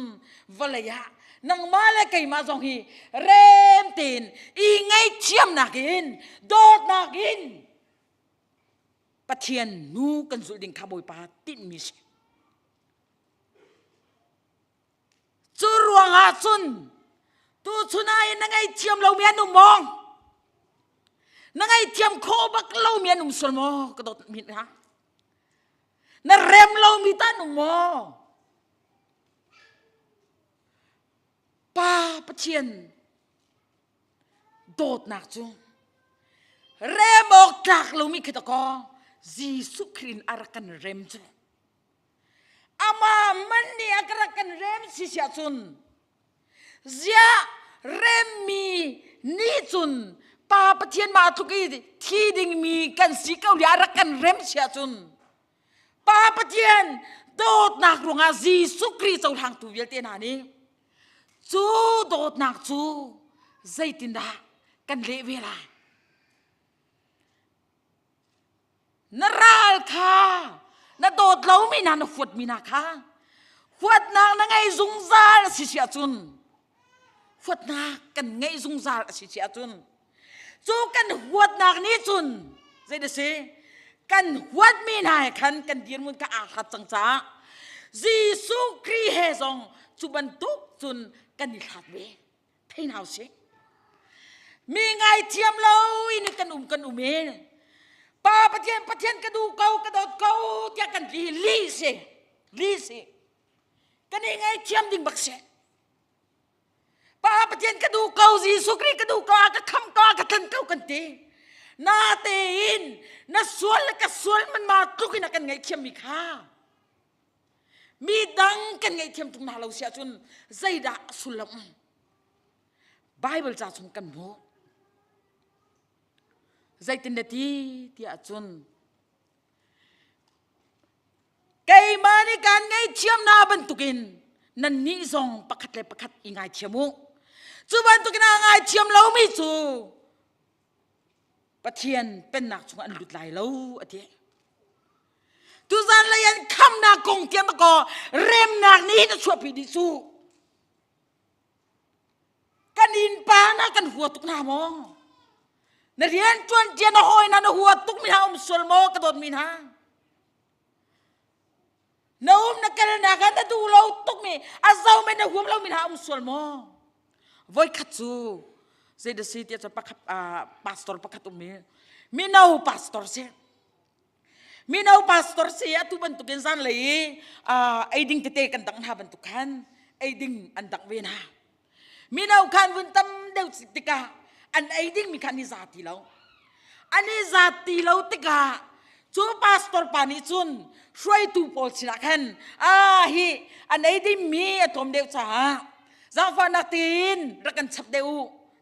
vawlei ah nangmah le keimah zong hi rem tein i ngaihthiamnak in dawtnak in Pathian nu kan zulh ding kha Bawipa tinhmi si. Cu ruangah cun tuchun ah na ngaihthiam lomi an um maw? Na ngaihthiam khawh bak lomi an um sual maw? Ka dawt min ha. Na rem lomi ta an um maw? Pa Pathian dawtnak cu rem awk tlak lomi khi ta kaw Jesuh Khrih in a rak kan rem cu. Amah man nih a ka rak kan rem si siah cun ziah remmi nih cun Pa Pathian mah tluk i thi dingmi kan si ko li a rak kan rem siah cun Pa Pathian dawtnak ruangah Jesuh Khrih cohlangtu vialte hna nih cu dawtnak cu zeitindah kan leh ve lai? Na ral kha na dawt lomi hna na huatmi hna kha huatnak na ngei zungzal a si si ahcun huatnak kan ngeih zungzal a si si ahcun cu kan huatnak nih cun zei da si kan huatmi hna he khan kan dirhmun kha aa hlat cang caah Jesuh Khrih he zong cu bantuk cun kan i hlat ve thei hna usih mi ngaithiam lo in kan um kan um i pa pathian pathian ka duh ko ka dawt ko tiah kan ti li si li si kan i ngaithiam ding bak si pa pathian ka duh ko Jesuh Khrih ka duh ko a ka kham ko a ka tlan ko kan ti na tein na sual le ka sual man ma tluk in a kan ngaihthiam mi kha Mi dang kan ngaihthiam tung hna lo si ahcun zeidah a sullam um? Bible ca chung kan hmuh. Zeitin na ti tiah cun keimah nih kaan ngaihthiam hna bantukin Nannih zong pakhat le pakhat i ngaithiam u. Cu bantukin aa ngaithiam lomi cu Pathian pennak chungah an lut lai lo a ti. Tuzan lei an khamnak kong tiang kaw remnak nih hin a chuahpi dih cu. Kan innpa na kan hua tuk hna maw? Na rian ṭuan ṭia na hawi na na hua tuk mi hna um sual maw ka dawt mi hna? Na um na kalnak ah na duh lo tuk mi a zo men na huam lo mi hna um sual maw? Voikhat cu zei da si tiah cun pakhat pastor pakhat um i mino pastor si. Mino pastor si atu bantukin zanlei i eiding tete kan dang hna bantuk khan eiding an dang ve hna. Mino khan vun tam deuh tikah an ei dingmi kha an i za ti lo. An i zat ti lo tikah cu pastor pa nih cun hruaitu pawl sinah khan ah hi an ei dingmi a tlawm deuh caah zaangfahnak tein rak kan chap deuh u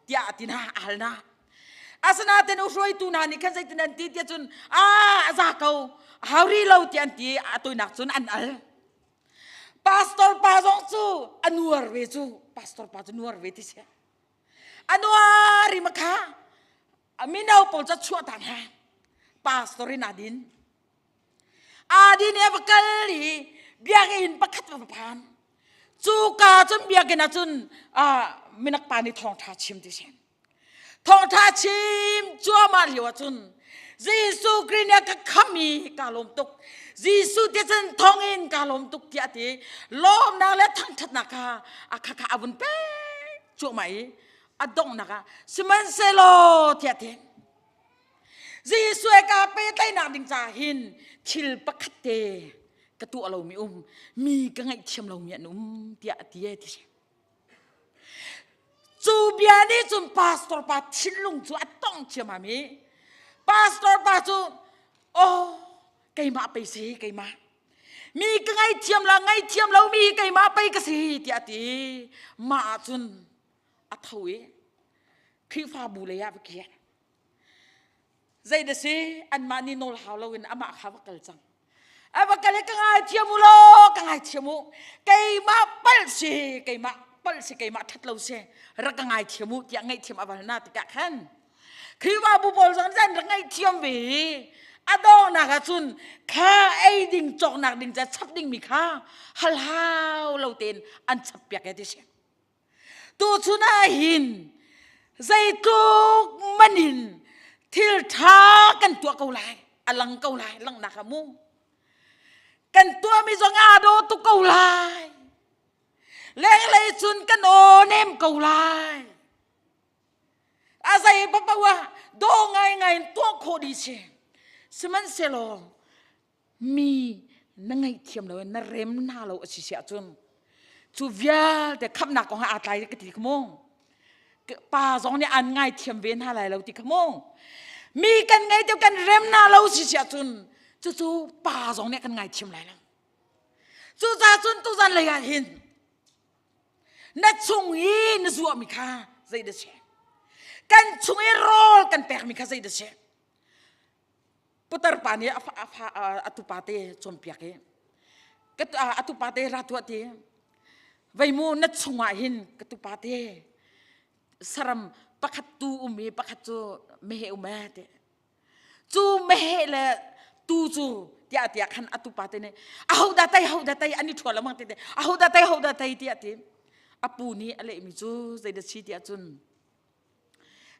tiah a ti hna a hal hna. Asinain u hruaitu hna nih khan zeitin an ti tiah cun ah a za ko hau ri lo tiah an ti a toinak cun an al. Pastor pa zong cu a nuar ve cu pastor pa cu nuar ve ti si. A nuar i makha mino pawl cu chuah ta hna. Pastor in aa din. Aa din i a va kal i biakinn pakhat va phan. Cu ka cun biakinn ah cun minak pa nih thawngṭha chim ti si. Thawngṭha chim cuahmah lio ahcun Jesuh Khrih nih a ka khamh i kaa lawm tuk. Jesuh thisen thawngin kaa lawm tuk tiah a ti. Lawmnak le thangṭhatnak kha a kha kha a vun pek cuahmah i a donghnak ah sihmanhsehlaw tiah a ti. Jesuh he kaa pehtlaihnak ding caah hin thil pakhat te ka tuah lomi um, mi ka ngaihthiam lomi an um tiah a ti e ti si. Cu bia nih cun pastor pa thinlung cu a tong thiamam i pastor pa cu oh keimah pei si keimah mi ka ngaithiam la ngaithiam lo mi keimah pei ka si tiah a ti mah ah cun a tho i Khrihfabu lei ah va kir Zei da si anmah nih nawl hau loin amah kha va kal cang. A va kal i ka ngaithiam u law ka ngaithiam u keimah palh si keimah palh si keimah ṭhat lo si rak ka ngaithiam u tiah ngaihthiam a val na tikah khan Khrihfabu pawl zong nih an rak ngaihthiam ve i a donghnak ah cun kha ei ding cawknak ding ca chap dingmi kha halhau lo tein an chap piak e ti si. Tuchun ah hin zeitluk man in thil ṭha kan tuah ko lai, a lang ko lai, langhnak ah mu. Kan tuahmi zong aa daw tuk ko lai. Lenglei cun kan aw nem ko lai. A zei paoh ah daw ngaingai in tuah khawh dih si. Sihmanhsehlaw mi na ngaihthiam lo na rem hna lo a si si ahcun cu vialte khamhnak kong he aa tlai ka ti kha mu pa zong nih an ngaithiam ve hna lai lo ti kha mu mi kan ngei te kan rem hna lo si si ahcun cucu pa zong nih kan ngaithiam lai lo cucaah cun tuzan lei ah hin na chung i na zuahmi kha zei dah si kan chung i rawl kan pekmi kha zei dah si Putar pa nih a tupa te cawnpiak i a tupa te ra tuah ti vei mu na chungah hin ka tupa te saram pakhat tu um i pakhat cu meheh um ee ti cu meheh le tu cu tiah tiah khan a tupa te nih aho dah tei ho dah tei an i ṭhua lengmang te te aho dah tei ho dah tei tiah ti a pu nih a lehmi cu zeidah si tiah cun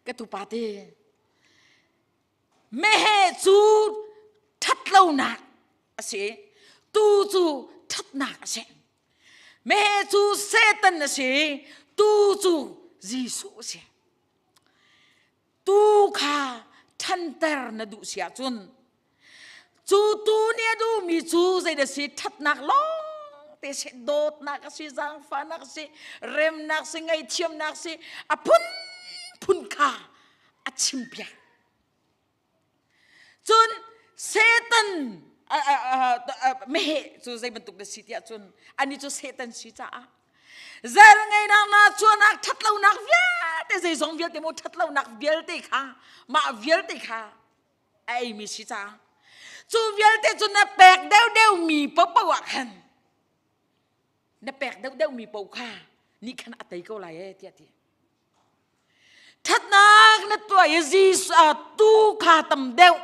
ka tupa te Meheh cu ṭhatlonak a si. Tuu cu ṭhatnak a si. Meheh cu Satan a si. Tuu cu Jesuh a si. Tuu kha ṭhanter na duh si ahcun cu tuu nih a duhmi cu zeidah si ṭhatnak lawng te si dawtnak a si zaangfahnak a si remnak si ngaihthiamnak si a phunphun kha a chimpiak. Cun Satan meheh cu zei bantuk na si tiah cun ani cu Satan si caah zel ngeinak na chuahnak ṭhatlonak vialte zeizong vialte mu ṭhatlonak vialte kha mah vialte kha a eimi si caah cu vialte cu na pek deuhdeuh mi paohpaoh ah khan. Na pek deuhdeuhmi paoh kha nih khan a tei ko lai ee tiah ti. Thatnak na tuah i Jesuh tu kha tam deuh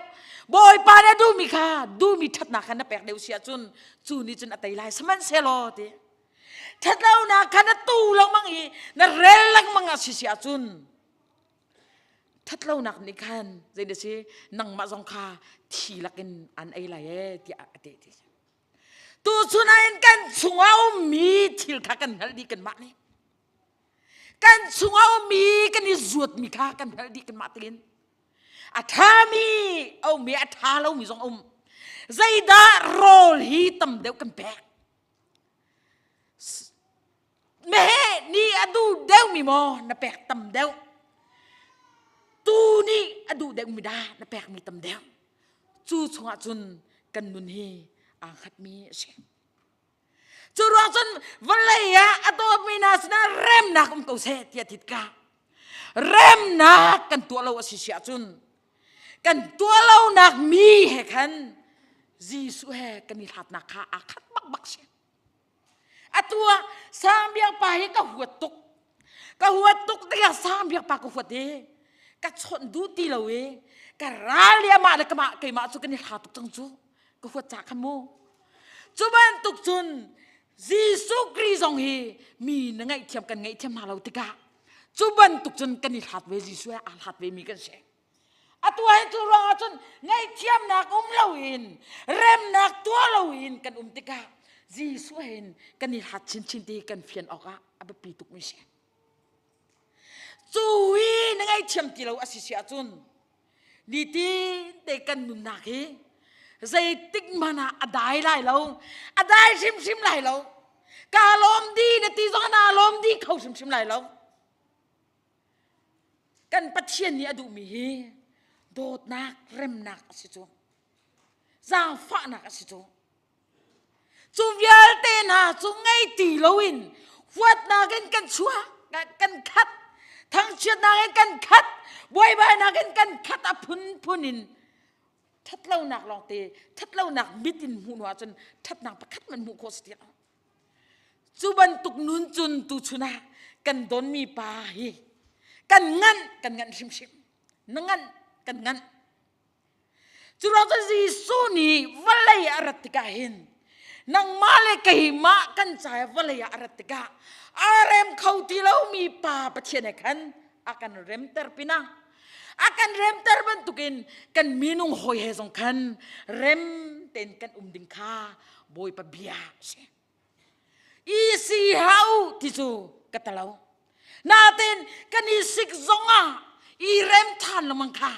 Bawipa na duhmi kha duhmi thatnak kha na pek deuh si ahcun cu nih cun a tei lai sihmanhsehlaw ti. Thatlonak kha na tu lengmang i na rel lengmang a si si ahcun thatlonak nih khan zei na si nangmah zong kha thi lakin an ei lai ee tiah a ti ti. Tuchun ah hin kan chungah ummi thil kha kan hngalh dih kanmah nih. Kan chungah ummi kan i zuatmi kha kan hngalh dih kanmah tein. A ṭhami a um i a ṭha lomi zong a um. Zeidah rawl hi tam deuh kan pek? Meheh nih a duh deuhmi maw na pek tam deuh? Tuu nih a duh deuhmi dah na pekmi tam deuh? Cu chungah cun kan nun hi aa hngatmi a si. Cu ruang cun vawlei ah a dawtmi hna sinah remnak um ko seh tiah tit ka. Remnak kan tuah lo a si si ahcun kan tuah lonak mi he khan Jesuh he kan i hlatnak kha aa khat bakbak si. Atu ah Sangbiak pa hi ka huat tuk. Ka huat tuk tikah Sangbiak pa ka huat i ka chawnh duh ti lo i ka ral i amah le kamah keimah cu kan i hla tuk cang cu ka huat ca khan mu. Cu bantuk cun Jesuh Khrih zong hi mi na ngaihthiam kan ngaihthiam hna lo tikah cu bantuk cun kan i hlat ve Jesuh he aa hlat ve mi kan si. Atu ah cu ruangah cun ngaihthiamnak um loin remnak tuah loin kan um tikah Jesuh hin kan i hlat chinchin ti kan fian awkah a biapi tukmi si. Cu hi na ngaihthiam ti lo a si si ahcun nitin te kan nunnak hi zeitik hmanh ah a dai lai lo, a dai hrimhrim lai lo. Ka lawm di na ti zong naa lawm di kho hrimhrim lai lo. Kan Pathian nih a duhmi hi dawtnak, remnak a si cu. Zaangfahnak a si cu. Cu vialte hna cu ngei ti loin huatnak in kan chuak, kan khat, thangchiatnak in kan khat, buaibainak in kan khat a phunphun in ṭhatlonak lawngte, ṭhatlonak mit in hmuh hnu ahcun ṭhatnak pakhat man hmuh khawh si ti lo. Cu bantuk nun cun tuchun ah kan donmi pa hi kan nganh kan nganh hrimhrim. Na nganh kan nganh. Cu ruang cun Jesuh nih vawlei a rat tikah hin nangmah le keimah kan ca vawlei ah a rat tikah aa rem kho ti lomi pa Pathian he khan a kan remter pinah a kan remter bantukin kan minung hawi he zong khan rem tein kan um ding kha Bawipa bia a si. I si hau ti cu ka talo. Natin kan i sik zongah i rem than lengmang kha.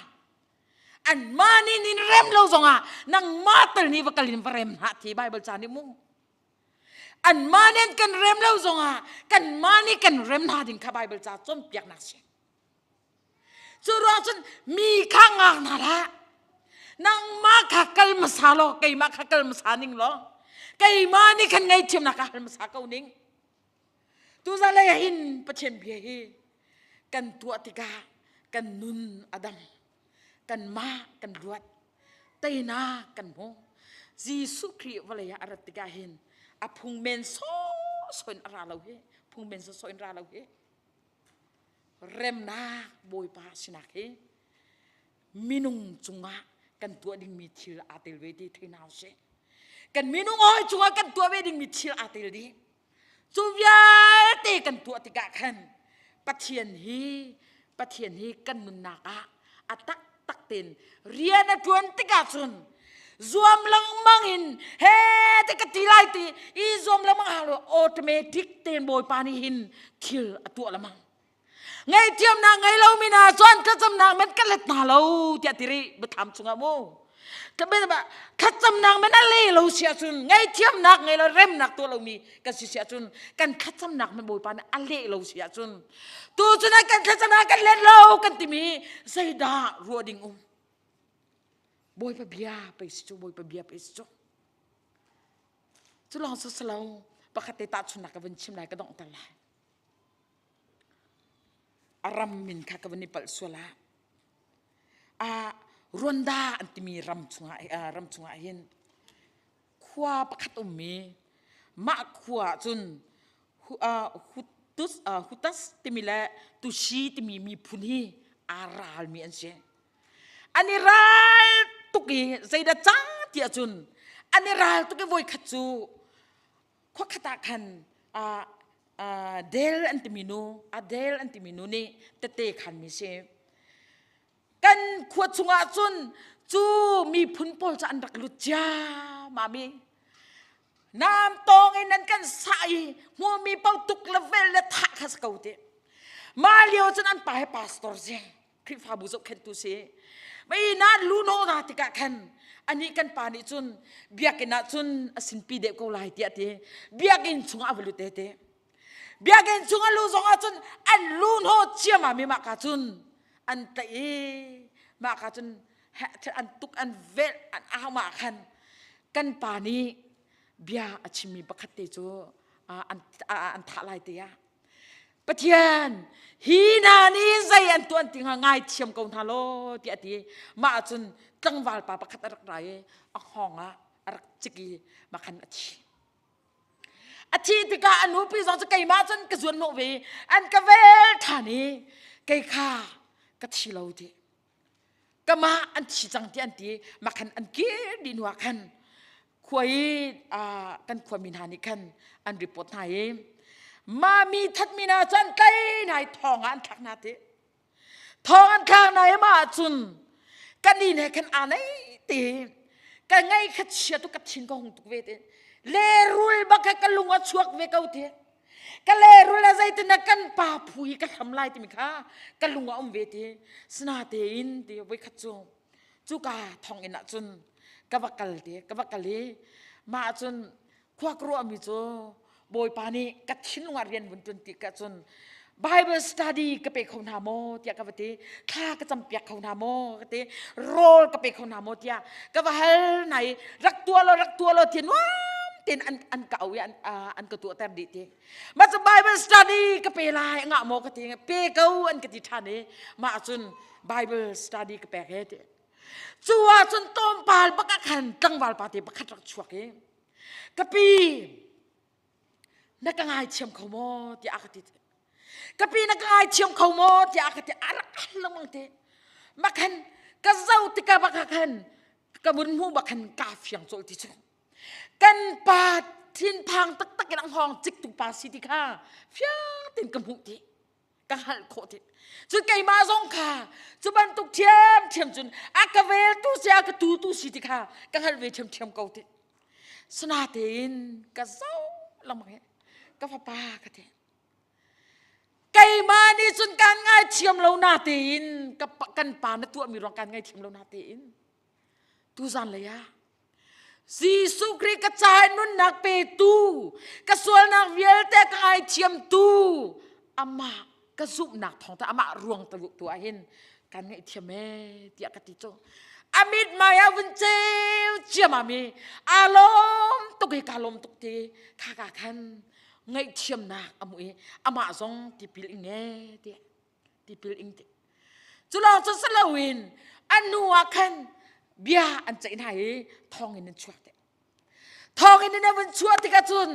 An ma nih nin rem lo zongah nangmah tal nih va kal in va rem hlah ti Bible ca nih mu. An ma nih kan rem lo zongah kan ma nih kan rem hna ding kha Bible ca cawnpiaknak si. Cu ruang cun mi kha ngak hna hlah. Nangmah kha kal hmasa law keimah kha kal hmasa ning law keimah nih khan ngaihthiamnak ka hal hmasa ko ning. Tuzan lei ah hin Pathian bia hi kan tuah tikah kan nun a dam. Kanmah kan luat. Teinak kan hmu. Jesuh Khrih vawlei ah a rat tikah hin a phungmen sawhsawh in a ra lo hi. Phungmen sawhsawh in ra lo hi. Remnak Bawipa sinak hi minung cungah kan tuah dingmi thil aa tel ve ti thei hna usih. Kan minung hawi cungah kan tuah ve dingmi thil aa tel dih. Cu vialte kan tuah tikah khan Pathian hi Pathian hi kan nunnak ah a taktak tein rian a ṭuan tikah cun zuam lengmang in he te ka ti lai ti i zuam lengmang hau lo automatic tein Bawipa nih hin thil a tuah lengmang. Ngaihthiamnak ngei lomi hna chuan thlacamnak men ka let hna lo tiah ti rih biathlam chungah mu. Thlacamnak men a le lo si ahcun ngaihthiamnak ngei lo remnak tuah lomi kan si si ahcun kan thlacamnak men Bawipa nih a leh lo si ahcun tu cun kan thlacamnak kan let lo kan timi zeidah ruah ding um Bawipa bia pei si cu Bawipa bia pei si cu cu lawng cu si lo pakhat te tahchunnak ka vun chim lai ka donghter lai A ram min kha ka van i palh sual ah ah Rwanda an timi ram chungah ram chungah hin khua pakhat ummi. Mah khua ah cun Hutus, Hutas timi le Tushi timi miphun hi aa ralmi an si. An i ral tuk i zeidah cang ti ahcun an i ral tuk i voikhat cu khuakhat ah khan Del an timi nu, Adel an timi nu nih tete khanmi si. Kan khua chungah cun cu miphun pawl cu an rak lut ciammam i nam tawng in an kan sah i hmumi paoh tuk le vel le thah kha si ko ti. Mah lio cun an pa hi pastor si. Khrihfabu zohkhenhtu si. Mei na luno na tikah khan ani kan pa nih cun biakinn ah cun a sinpi deuh ko lai tiah ti. Biakinn chungah a va lut te te. Biakinn chung a lu zong ah cun an lu hnaw ciammam i mah ka cun an tlaih i mah ka cun an tuk an velh an au mah khan kan pa nih bia a chimmi pakhat te cu an an thah lai te ah Pathian hi hna nih zei an tuan ti hnga ngaithiam ko hna law tiah a ti mah cun tlangval pa pakhat a rak ra i a hngawng ah a rak cik i mah khan a thi A thih tikah a nupi zong cu keimah cun ka zuan hnawh ve an ka vel ṭhan i kei kha ka thi lo ti. Kamah an thi cang ti an ti mah khan an kir dih hnu ah khan khua i kan khuami hna nih khan an report hna i mami thatmi hna cu an tlai hna i thong ah an thlak hna ti. Thong an thlak hna i mah ahcun kan inn he khan aa nei te ka ngei kha chia tu ka thin ka hung tuk ve te lerul bak he ka lung a chuak ve ko te ka lerul a zeitin na kan pa phu hi ka hlam lai timi kha ka lung a um ve te sina tein ti voi khat cu cuka thong inn ah cun ka va kal te ka va kal i mah cun khua ka ruahmi cu Bawipa nih ka thinlung ah rian vun ṭun ti ka cun Bible study ka pe kho hna maw tiah ka va ti thla ka campiak kho hna maw ka ti rawl ka pe kho hna maw tiah ka va hal hna i rak tuah law rak tuah law ti nuam tein an an ka au i an an ka tuahter dih ti mah cu Bible study ka pe lai ngah maw ka ti pe ko an ka ti ṭhan i mah cun Bible study ka pek he ti cu ah cun tlawmpal bak ah khan tlangval pa te pakhat rak chuak i Ka pi, na ka ngaithiam kho maw tiah a ka ti. Ka pi na ka ngaithiam kho maw tiah a ka ti. A rak al lengmang te. Makhan ka zoh tikah bak ah khan ka vun hmuh bak khan kaa fiang colh ti cu. Kan pa thinphang taktak in a hngawng ciktu pa si ti kha fiang tein ka hmuh ti. Ka hngalh khawh ti. Cun keimah zong kha cu bantuk ṭhiamṭhiam cun a ka veltu si a ka tutu si ti kha ka hngalh ve ṭhiamṭhiam ko ti. Sinatein ka zoh lengmang i ka fapa ka ti. Keimah nih cun kan ngaithiam lo natein ka kan pa na tuahmi ruang kan ngaithiam lo natein tuzan lei ah Jesuh Khrih ka caah nunnak petu, ka sualnak vialte ka ngaithiamtu, amah ka zumhnak thawng ta amah ruang ta tu ah hin kan ngaihthiam ee tiah ka ti cu. A mithmai ah vun ceu ciamam i aa lawm tuk i kaa lawm tuk ti kha ka khan ngaihthiamnak a hmuh i amah zong tipil ing ee tiah tipil ing ti cu lawng cu si loin an hnu ah khan bia an ceih hna i thawngin an chuak te thawngin in an vun chuah tikah cun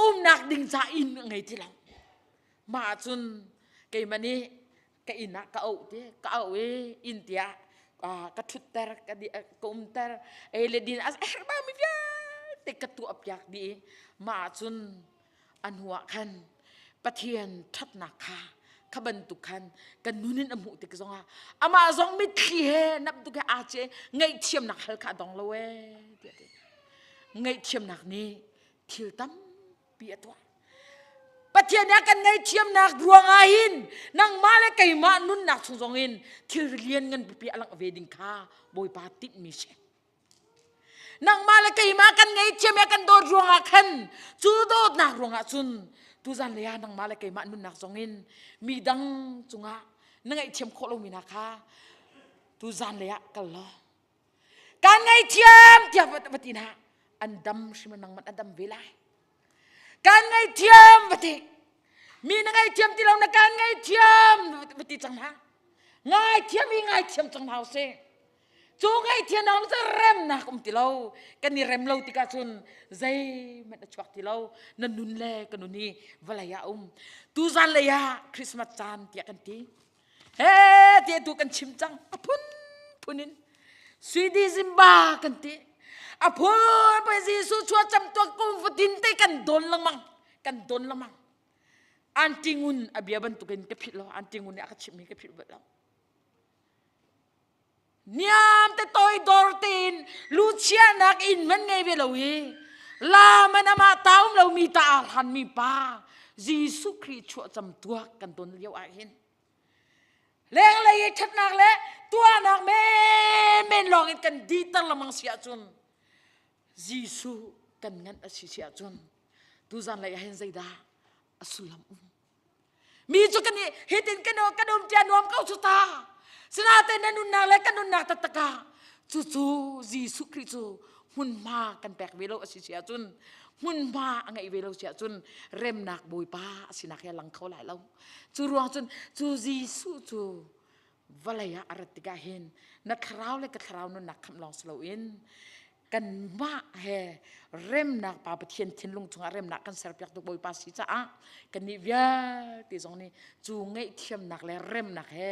umnak ding ca inn a ngei ti lo mah cun keimah nih ka inn ah ka auh ti ka auh i inn tiah ka ṭhutter ka ka umter ei le din a herh mi vialte ka tuah piak dih i mah cun a hnuah khan Pathian ṭhatnak kha kha bantuk khan kan nun in a hmuh tik zongah amah zong mitthli he nap tuk he aa ce ngaihthiamnak hal kha a dong lo ee tiah ti ngaihthiamnak nih thil tampi a tuah Pathian nih a kan ngaihthiamnak ruangah hin nangmah le keimah nunnak chung zong in thil lian ngan pipi a langh ve ding kha Bawipa tinhmi si Nangmah le keimah kan ngeihthiam i kan dawt ruangah khan cu dawtnak ruangah cun tuzan lei ah nangmah le keimah nunnak zongin mi dang cungah na ngaihthiam khawh lomi hna kha tuzan lei ah kal law kan ngaihthiam tiah va ti hna an dam hrim nangmah a dam ve lai kan ngaihthiam va ti mi na ngaihthiam ti lo na kan ngaihthiam va ti cang hna ngaithiam i ngaithiam cang hna usih. Cu ngaihthiamnak cu remnak um ti lo. Kan i rem lo tikah cun zeihmanh a chuak ti lo. Na nun le ka nun hi vawlei ah um. Tuzan lei ah Christmas caan tiah kan ti. He ti tu kan chim cang. A phun phun in. Swedi Zimba kan ti. A phun phun Jesuh chua cam tuak kum fatin te kan don lengmang. Kan don lengmang. Anti ngun a bia bantukin ka philh lo. Anti ngun nih a ka chimh mi ka philh bal lo. Niam te toidor tein luchiahnak inn man ngei ve lo i la man amah ta um lomi ta aa hlanmi pa Jesuh Khrih chuahcam tuak kan ton lio ah hin lenglei i ṭhatnak le tuahnak menmen lawng in kan dihter lengmang si ahcun Jesuh kan nganh a si si ahcun tuzan lei ah hin zeidah a sullam um Mi cu kan i hitin kan kan um tia nuam ko cu ta. Sinain na nunnak le kan nunnak taktak ah cucu Jesuh Khrih cu hmunhma kan pek ve lo a si si ahcun hmunhma a ngeih ve lo si ahcun remnak Bawipa a sinak hi a lang kho lai lo. Cu ruang cun cu Jesuh cu vawlei ah a rat tikah hin na thlarau le ka thlarau nunnak khamh lawng si loin kanmah he remnak Pa Pathian thinlung chungah remnak kan serpiak tu Bawipa si caah kannih vialte zong nih cu ngaihthiamnak le remnak he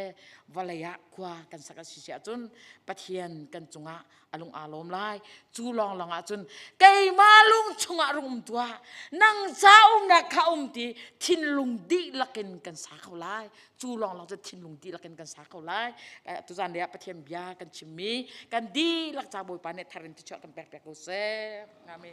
vawlei ah khua kan sak a si si ahcun Pathian kan cungah a lung aa lawm lai cu lawnglawng ahcun keimah lung chungah rung um tuah nang ca umnak kha um ti thinlung dihlak in kan sa kho lai cu lawnglawng cu thinlung dihlak in kan sa kho lai tuzan le ah Pathian bia kan chimmi kan dihlak ca Bawipa nih thar in thichuah kan pek piak ko seh amen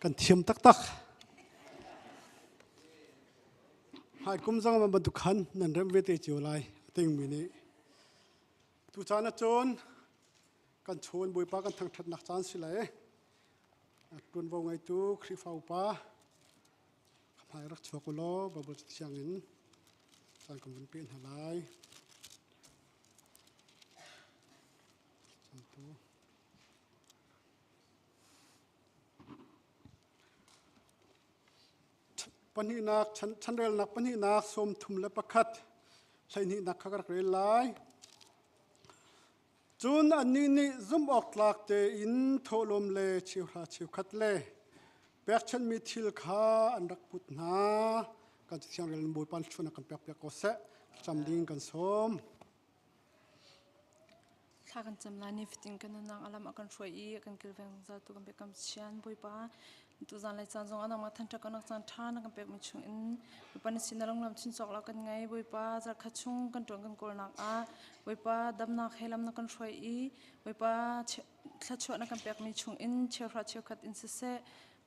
Kan thiam taktak. Hai kum zong man bantuk khan nan rem ve te cio lai ting mi nih. Tu caan ahcun kan chawn Bawipa kan thangṭhatnak caan si lai. Ṭuanvo ngeitu Khrihfa upa hmai rak chuak u law Baibal Cathiang in caan kan vun pe hna lai. Pahnihnak chanrelnak pahnihnak 31 hleihnihnak kha ka rak rel lai. Cun annih nih zumhawktlak tein thawhlawm le cheuhra cheukhat le pekchanhmi thil kha an rak put hna. Kan Cathiang rel in Bawipa thluachuahnak kan pekpiak ko seh. Cam ding kan sawm. Thla kan cam lai ni fatin kan nunnak a lam a kan hruai i a kan kilveng zungzal tu kan biakam Pathian Bawipa tuzan lai caan zong anangmah thanṭhat kan caan ṭha na kan pekmi chung in Bawipa na sin na lunglam chin cawk lo kan ngei Bawipa zarkhat chung kan ṭuan kan kawlnak ah Bawipa damnak he lam na kan hruai i Bawipa thluachuah na kan pekmi chung in cheuhra cheukhat in siseh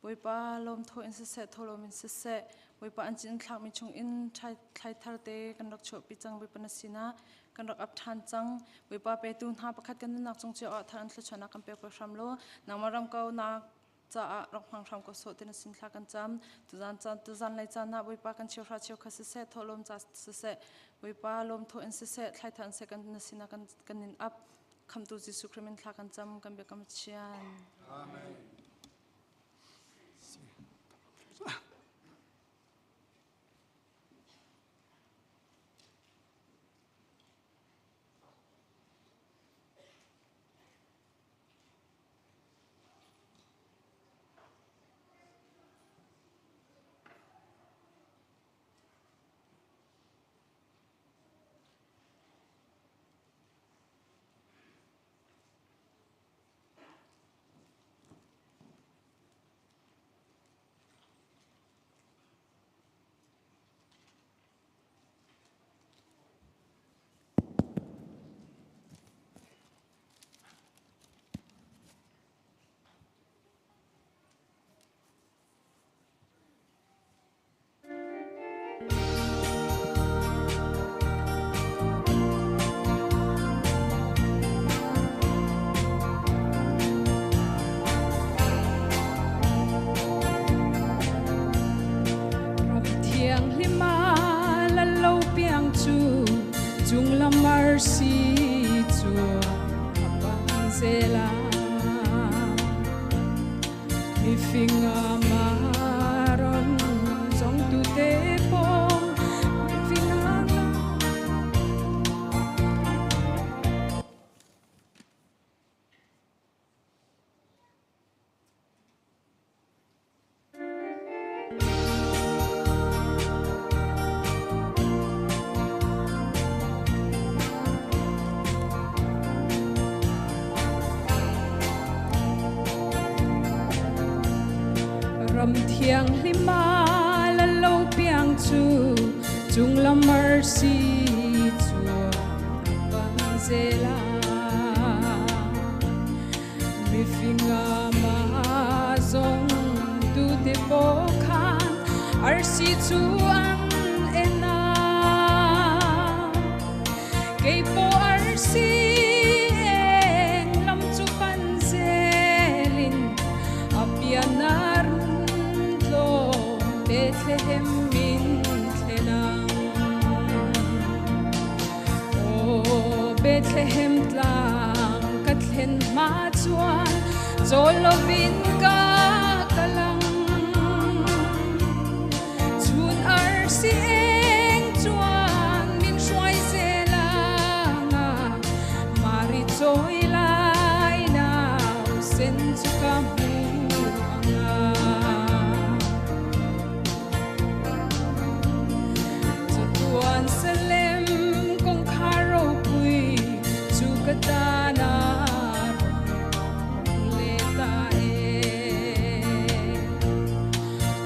Bawipa lawmthaw in siseh tholawm in siseh Bawipa an cin thlakmi chung in thlai thar te kan rak chuahpi cang Bawipa na sinah kan rak ap ṭhan cang Bawipa petu hna pakhat kan nunnak cung cio ah thar an thluachuahnak kan pek ve hram law nangmah ram ko nak caah rak hmang hram ko sawh ti na sin thla kan cam tuzan caan tuzan lei caan ah Bawipa kan cheuhra cheukhat siseh thawhlawm ca siseh Bawipa lawmthaw in siseh thlaithan seh kan na sinah kan kan in ap khamtu Jesuh Christ min thla kan cam kan biakam Pathian. Amen. Ram thianghlim ah lalo piang cu cunglam arsi cu a bang zela. Mifing amaron zong tu te pong mifing Ram thianghlim ah lalo piang cu cunglam arsi cu bang zela. Mifing ama zong tu te po khan arsi cu an ena. Kei po arsi eng lam cu pan zelin apianar tlo Bethlehem min thlenang. Aw Bethlehem tlang ka thlen hma chuan chawl lovin ka kalang. Chun arsi eng chuan min hruai zelanga Mari chawi lai nau sen chu ka hmu anga. Chatuan Salem kawngkhar ropui chu ka tan a rung le ta e.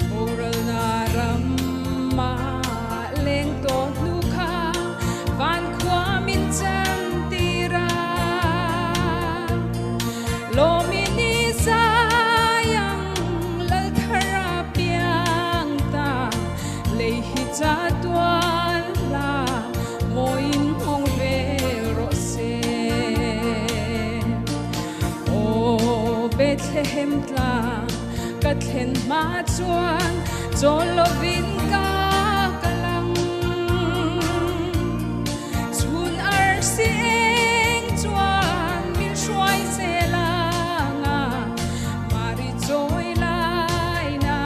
Boralnak ram ah leng taw hnu kha van khua min chan tira. Lomi ni za Bethlehem tlang ka thlen hma chuan chawl lovin ka kalang chun arsi eng chuan min hruai zelanga Mari chawi lai na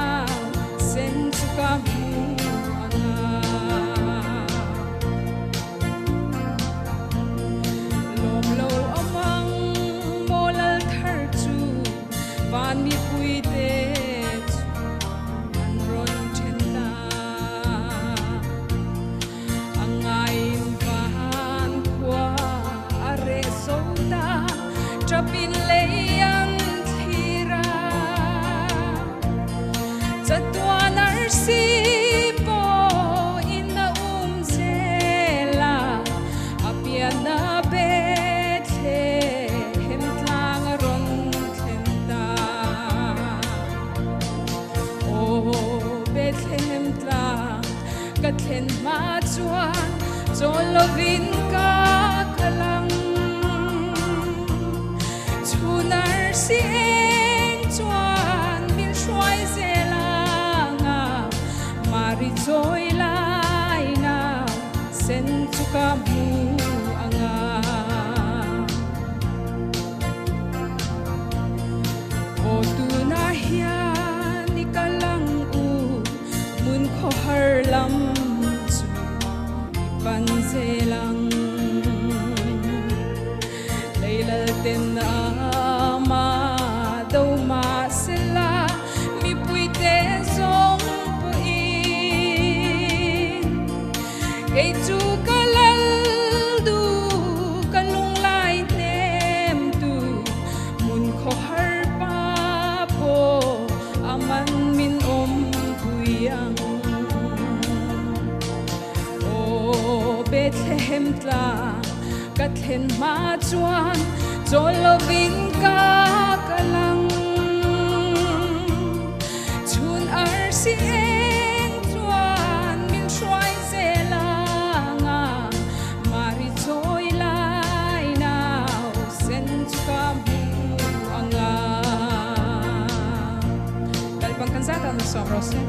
sen chu ka hmu anga Lawm lo amang maw lal thar chu van mipui te chu an rawn then ta. A ngain van khua a reh zo ta, ṭapin lei an thlir a. Chatuan arsi pawhin a um zel a, a pianna Bethlehem tlang a rawn thlen ta. Aw Bethlehem tlang ka thlen hma chuan chawl lovin ka kal ang. Chhun arsi eng chuan min hruai zel anga Mari chawi lai nau sen chu ka hmu anga. Aw tunah hian i kal ang u, hmun khawhar lam chu i pan zel ang. Leilalten ama do mahsela mipuite zawng pawhin kei chu ka lal duh ka lunglai hnem tu hmun khawhar pa pawh a man min awmpui ang. Aw Bethlehem tlang ka thlen hma chuan chawl lovin ka kal ang. Chhun arsi eng chuan min hruai zel anga Mari chawi lai nau sen chu ka hmu anga. Lalpang kan zat ah na sawm rawh seh.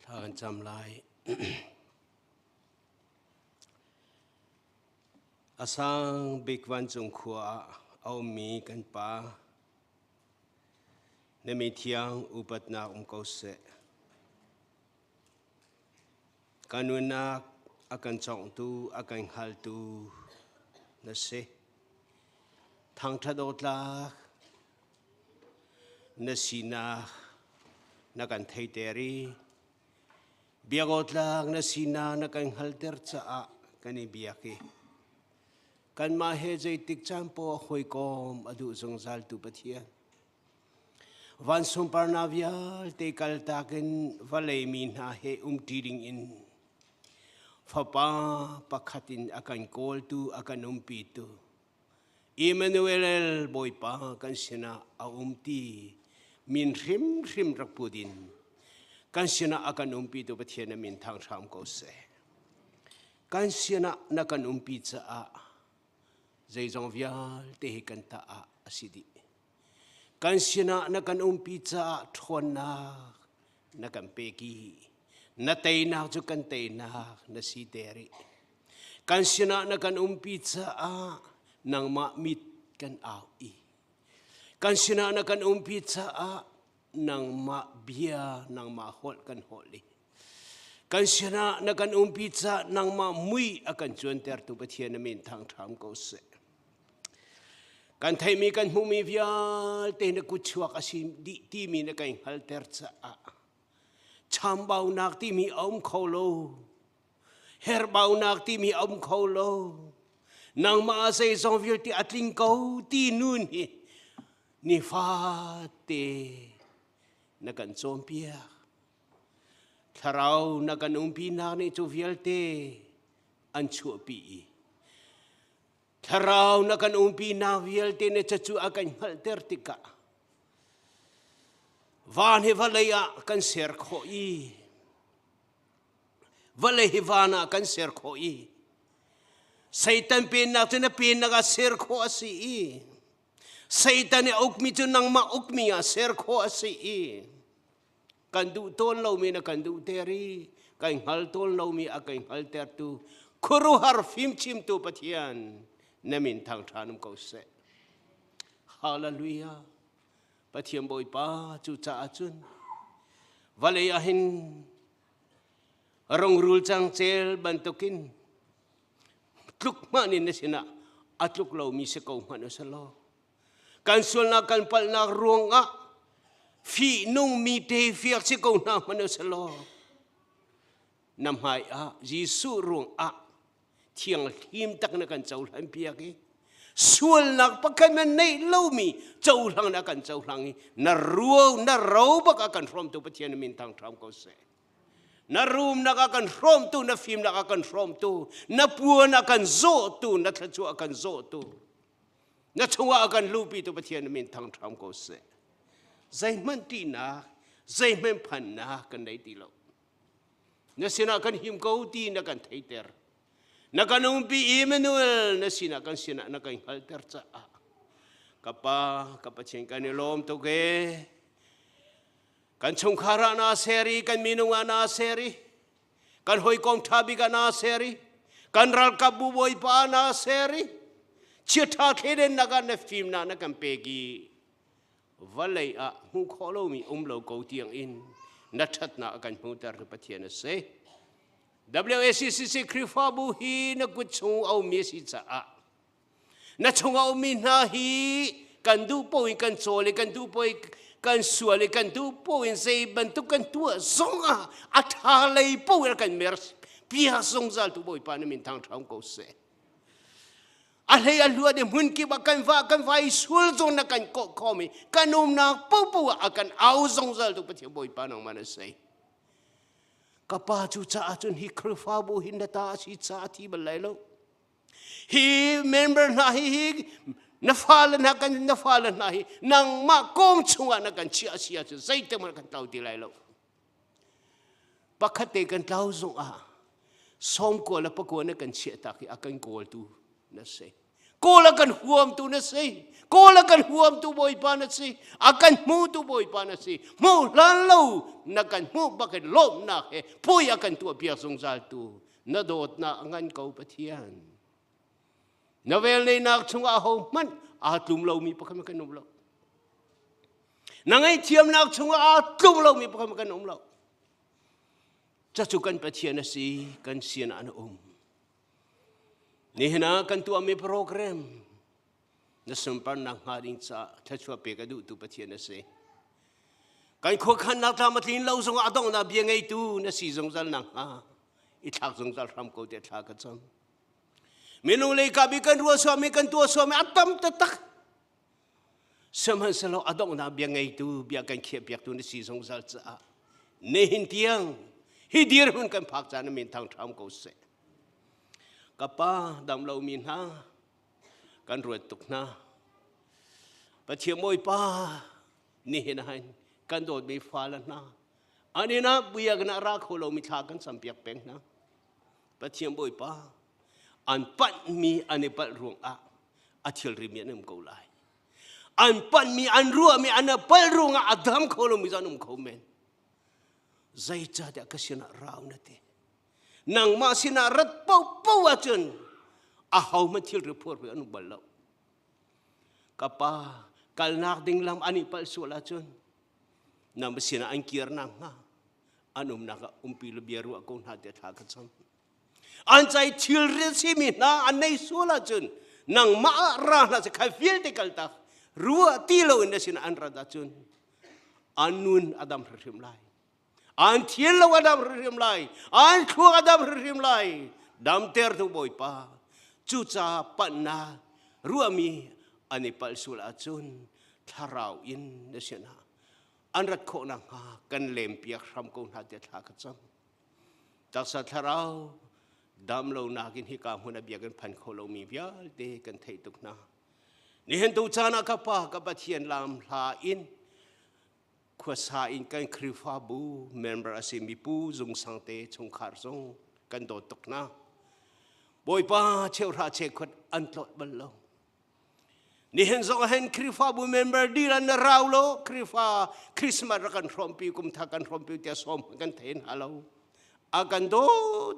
Thla kan cam lai. A sang bik vancung khua ah a ummi kan Pa, na mi thiang upatnak um ko seh. Ka nunnak a kan cawngtu, a kan hngaltu na si. Thangṭhat awk tlak na sinak na kan theiter i biak awk tlak na sinak na kan hngalter caah kan i biak i kanmah he zeitik caan poah hawikom a duh zungzaltu Pathian van sunparnak vialte kaltak in vawlei mi hna he umṭi ding in Fapa pakhat in a kan kawltu a kan umpitu Emmanuel Bawipa kan sinah a um ti min hrimhrim rak put in kan sinah a kan umpitu Pathian a min thang hram ko seh. Kan sinah na kan umpi caah zeizong vialte hi kan ta ah a si dih. Kan sinah na kan umpi caah ṭhawnnak na kan pek i na teinak cu kan teinak na si te rih. Kan sinah na kan umpi caah nangmah mit kan au i kan sinah na kan umpi caah nangmah bia nangmah holh kan holh i kan sinah na kan umpi caah nangmah mui a kan cuantertu Pathian na min thangṭham ko seh. Kan theihmi kan hmuhmi vialte na kutchuak a si dih timi na kan hngalter caah chambaunak timi a um kho lo. Herhbaunak timi a um kho lo. Nangmah ah zeizong vialte a tling ko ti nun hi nifate Na kan cawnpiak. Thlarau na kan umpinak nih cu vialte an chuahpi i Thlarau na kan umpinak vialte nih cucu a kan hngalhter tikah van hi vawlei ah kan ser khawh i vawlei hi van ah kan ser khawh i Satan pennak cu na pennak ah ser khawh a si i Satan i a ukmi cu nangmah ukmi ah ser khawh a si i kan duh tawn lomi na kan duhter i kan hngal tawn lomi a kan hngaltertu khuaruahhar fimchimtu Pathian na min thangṭhan um ko seh. Hallelujah. Pathian Bawipa cu caah cun vawlei ah hin rungrul cangcel bantukin tluk hmanh in na sinah a tluk lomi si ko hmanh u law kan sualnak kan palhnak ruangah fihnungmi te fiak si ko hna hmanh u law na hmai ah Jesuh ruangah thiang hlim tak na kan cohlan piak i sualnak pakhat man neih lomi cohlang na kan cohlang i na ruo na ro bak a kan hrawmtu Pathian min thang hram ko seh na rumnak a kan hrawmtu na fimnak a kan hrawmtu na puan a kan zawhtu na thluachuah a kan zawhtu na chungah a kan luhpitu Pathian min thangṭham ko seh zeihmanh ṭihnak zeihmanh phannak kan nei ti lo na sinah kan him ko ti na kan theiter na kan umpi Emmanuel na sinah kan sinah na kan hngalhter caah ka pa ka Pathian kan i lawm tuk ee Kan chungkhar ah naa ser i kan minung ah naa ser i kan hawikom ṭha bik ah naa ser i kan ralkap bu bawipa ah naa ser i chiaṭha thleidennak ah na fimnak na kan pek i vawlei ah hmuh khawh lomi um lo ko tiang in na ṭhatnak a kan hmuhter tu Pathian a si. WACCC Khrihfabu hi na kut chung a ummi a si caah Na chungah ummi hna hi kan duh paoh in kan cawl i kan duh paoh in kan sual i kan duh paoh in zei bantuk kan tuah zongah a ṭha lei paoh in kan mer piak zungzal tu Bawipa na min thangṭha ko seh. A hlei a hluat i hmun kip ah kan va kan va i sul zong na kan kawh khawm i kan umnak paohpaoh ah a kan au zungzal tu Pathian Bawipa nangmah na si. Ka pa cu caah cun hi Khrihfabu hi na ta a si caah a thi bal lai lo. Hi member hna hi hi na fale hna kan na fale hna hi nangmah kawm chungah na kan chiah si ahcun zeitik hmanh kan tlau ti lai lo. Pakhat te kan tlau zong ah sawmkua le pakua na kan chiah tak i a kan kawltu na si. Kawl a kan huamtu na si. Kawl a kan huamtu Bawipa na si. A kan hmutu Bawipa na si. Hmuh hlan lo na kan hmuh bak in lawmhnak he phui a kan tuah piak zungzal tu na dawtnak a ngan ko Pathian. Na velneinak chungah ho hmanh aa tlum lomi pakhat kan um lo. Na ngaihthiamnak chungah aa tlum lomi pakhat kan um lo. Cucu kan Pathian a si, kan sin ah na um. Nihin ah kan tuahmi program na sunparnak hnga ding caah thluachuah pek a duhtu Pathian a si. Kan khuakhannak tlam a tlin lo zongah a donghnak bia ngeitu na si zungzal nakhnga i thlak zungzal hram ko tiah thla ka cam. Minung lei ka bi kan ruah suami kan tuah suami a tam taktak. Sihmanhsehlaw a donghnak bia ngeitu bia kan khiahpiaktu na si zungzal caah nihin tiang hi dirhmun kan phak caan na min thang ṭham ko seh. Ka pa damlomi hna kan ruat tuk hna. Pathian Bawipa nihin ah hin kan dawtmi fale hna an inn ah biakinn ah ra kho lomi thla kan campiak peng hna. Pathian Bawipa an panhmi an i palh ruangah a thilrimi an um ko lai. An panhmi an ruahmi an i palh ruangah a dam kho lomi zong an um kho men. Zeicahtiah ka sinah rau na ti. Nangmah sinah rat paohpaoh ahcun ahohmanh thilri phurmi an um bal lo. Ka pa kalnak ding lam an i palh sual ahcun na sinah an kir nakhnga an umnak ah umpi le bia ruah ko hna tiah thla ka cam. An cai thilri simi hna an nei sual ahcun nangmah ah ra hna seh khai vialte kaltak ruah ti loin na sinah an rat ahcun an nun a dam hrimhrim lai. An thil lo a dam hrimhrim lai. An thluak a dam hrimhrim lai. Damter tu Bawipa. Cucaah panhnak ruahmi an i palh sual ahcun thlarau in na sinah. An rat khawh nakhnga kan lempiak hram ko hna tiah thla ka cam. Taksa thlarau dam lo nakin hika hmun a biakinn phan kho lomi vialte kan theih tuk hna. Nihin tu caan ah ka Pa ka Pathian lam hla in khuasa in kan Khrihfabu member a simi Pu Zung Sang te chungkhar zong kan dawt tuk hna. Bawipa cheuhra cheukhat an tlawt bal lo. Nihin zong hen Khrihfabu member dil an rau lo Khrihfa Christmas rak kan hrawmpi kum tha kan hrawmpi tiah sawm kan thei hna lo. A kan do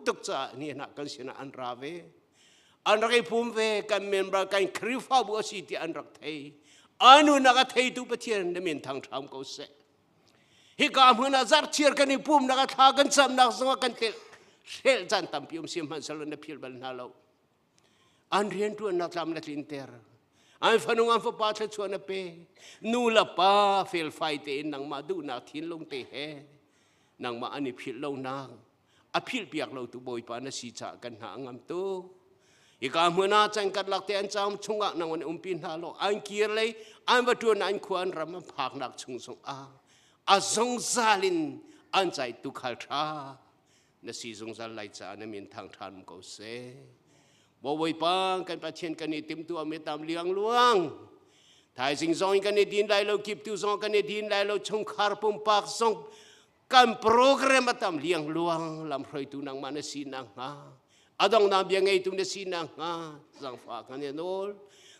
tuk caah ni hna kan sinah an ra ve. An rak i pum ve kan member kan Khrihfabu a si ti an rak thei. Anu nak a theitu Pathian na min thang ṭham ko seh. Hika hmun ah zarhchiar kan i pumnak a thla kan camnak zongah kan tel hrel caan tampi um si hmanhsehlaw na philh bal hna lo. An rianṭuannak tlam na tlinter. An fanu an fapa thluachuah na pe. Nu le pa felfai tein nangmah duhnak thinlung te he nangmah an i philh lonak a philh piak lo tu Bawipa na si caah kan hna a ngam tuk. Hika hmun ah chan karlak te an caum chungah nang an umpi hna lo an kir lei an va ṭuan an khua an ram an phaknak chung zongah a zungzal in an cai tukhal ṭha na si zungzal lai caah na min thang ṭhan ko seh. Bawipa kan Pathian kan i timhtuah mi tam liang luang. Thaizing zong in kan i din lai lo, kiptu zong kan i din lai lo, chungkhar pumpak zong kan program a tam liang luang lamhruaitu nangmah na si nakhnga adong na bia ngeitu na si nakhnga zangfah kan i nawl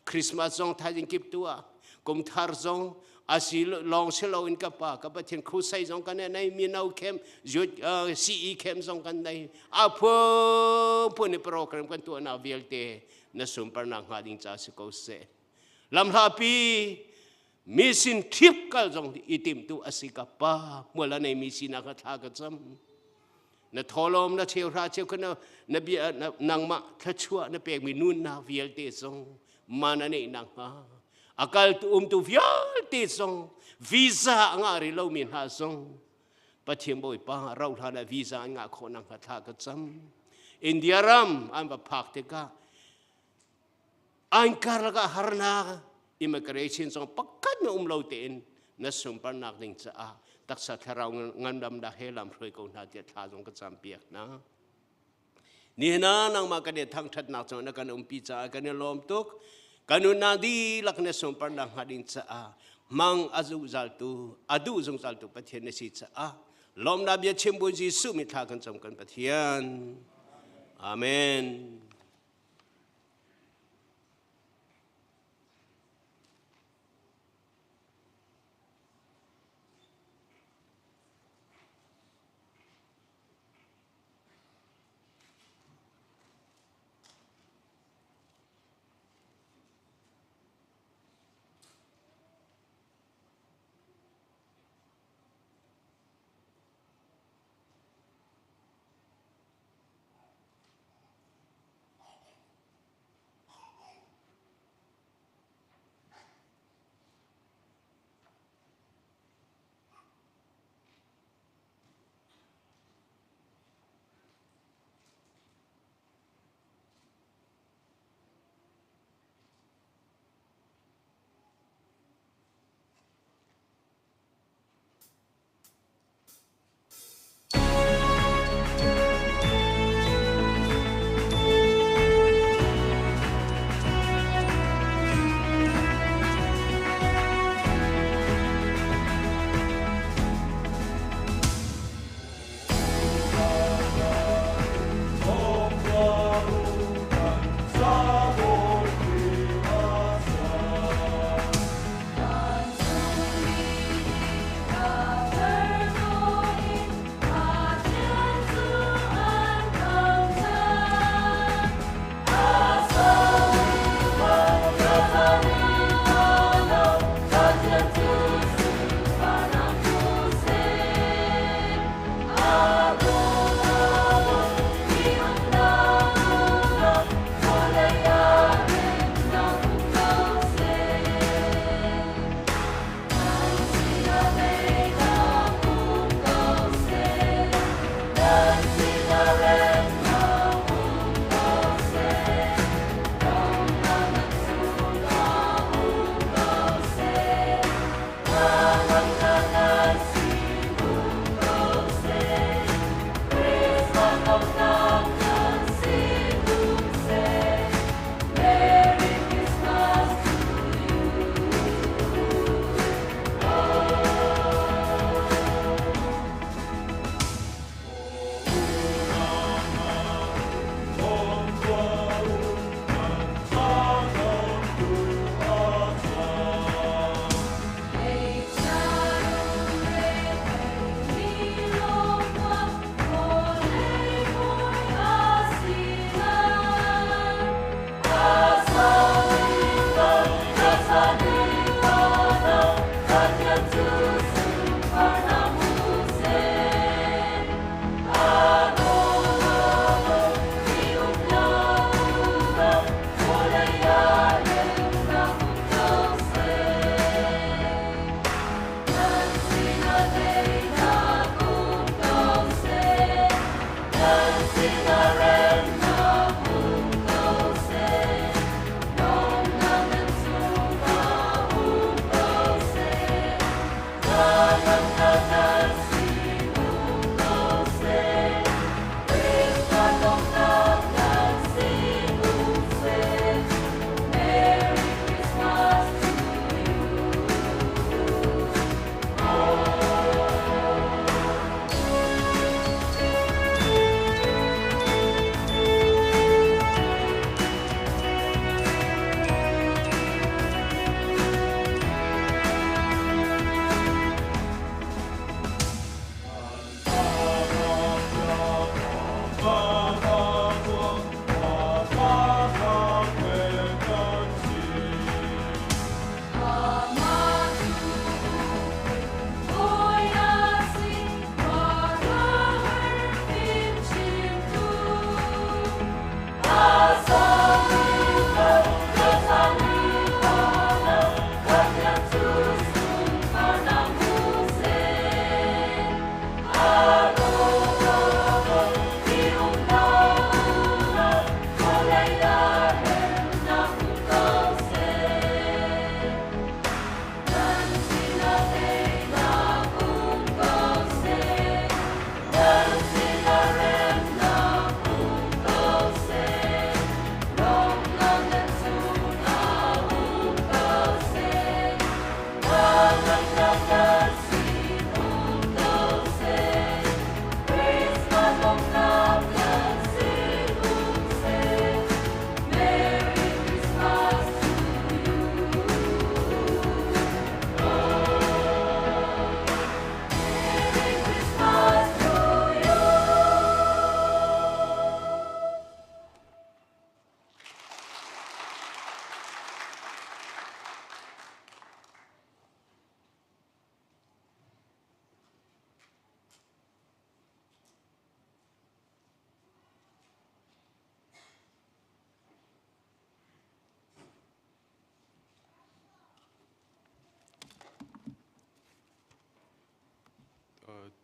Christmas zong thaizing kiptu ah kum thar zong asi lawng si loin ka pa ka Pathian crusade zong kan nei mino camp youth CE camp zong kan nei a phunphun i program kan tuahnak vialte na sunparnak hnga ding ca si ko seh lamhlapi mi sin trip kal zong i timtu asi ka pa hmual a neimi sinak kha thla ka cam na tholom na cheuhra cheu kha na bia nangmah thluachuah na pekmi nunnak vialte zong man a neih nakhnga a kal tu umtu vialte zong visa a ngah rih lomi hna zong Pathian Bawipa rauh hlan ah visa an ngah khawh nakhnga thla ka cam India ram an va phak tikah an karlak ah harnak immigration zong pakhat na um lo tein na sunparnak ding caah taksa thlarau ngandamnak he lam hruai ko hna tiah thla zong ka cam piak hna. Nihin ah nangmah kan i thangṭhatnak cungah na kan umpi caah kan i lawm tuk. Kan nunnak dihlak na sunparnak hnga ding caah mang a zungzaltu, a duh zungzaltu Pathian na si caah lawmnak bia chim bu Jesuh mi thla kan cam kan Pathian. Amen.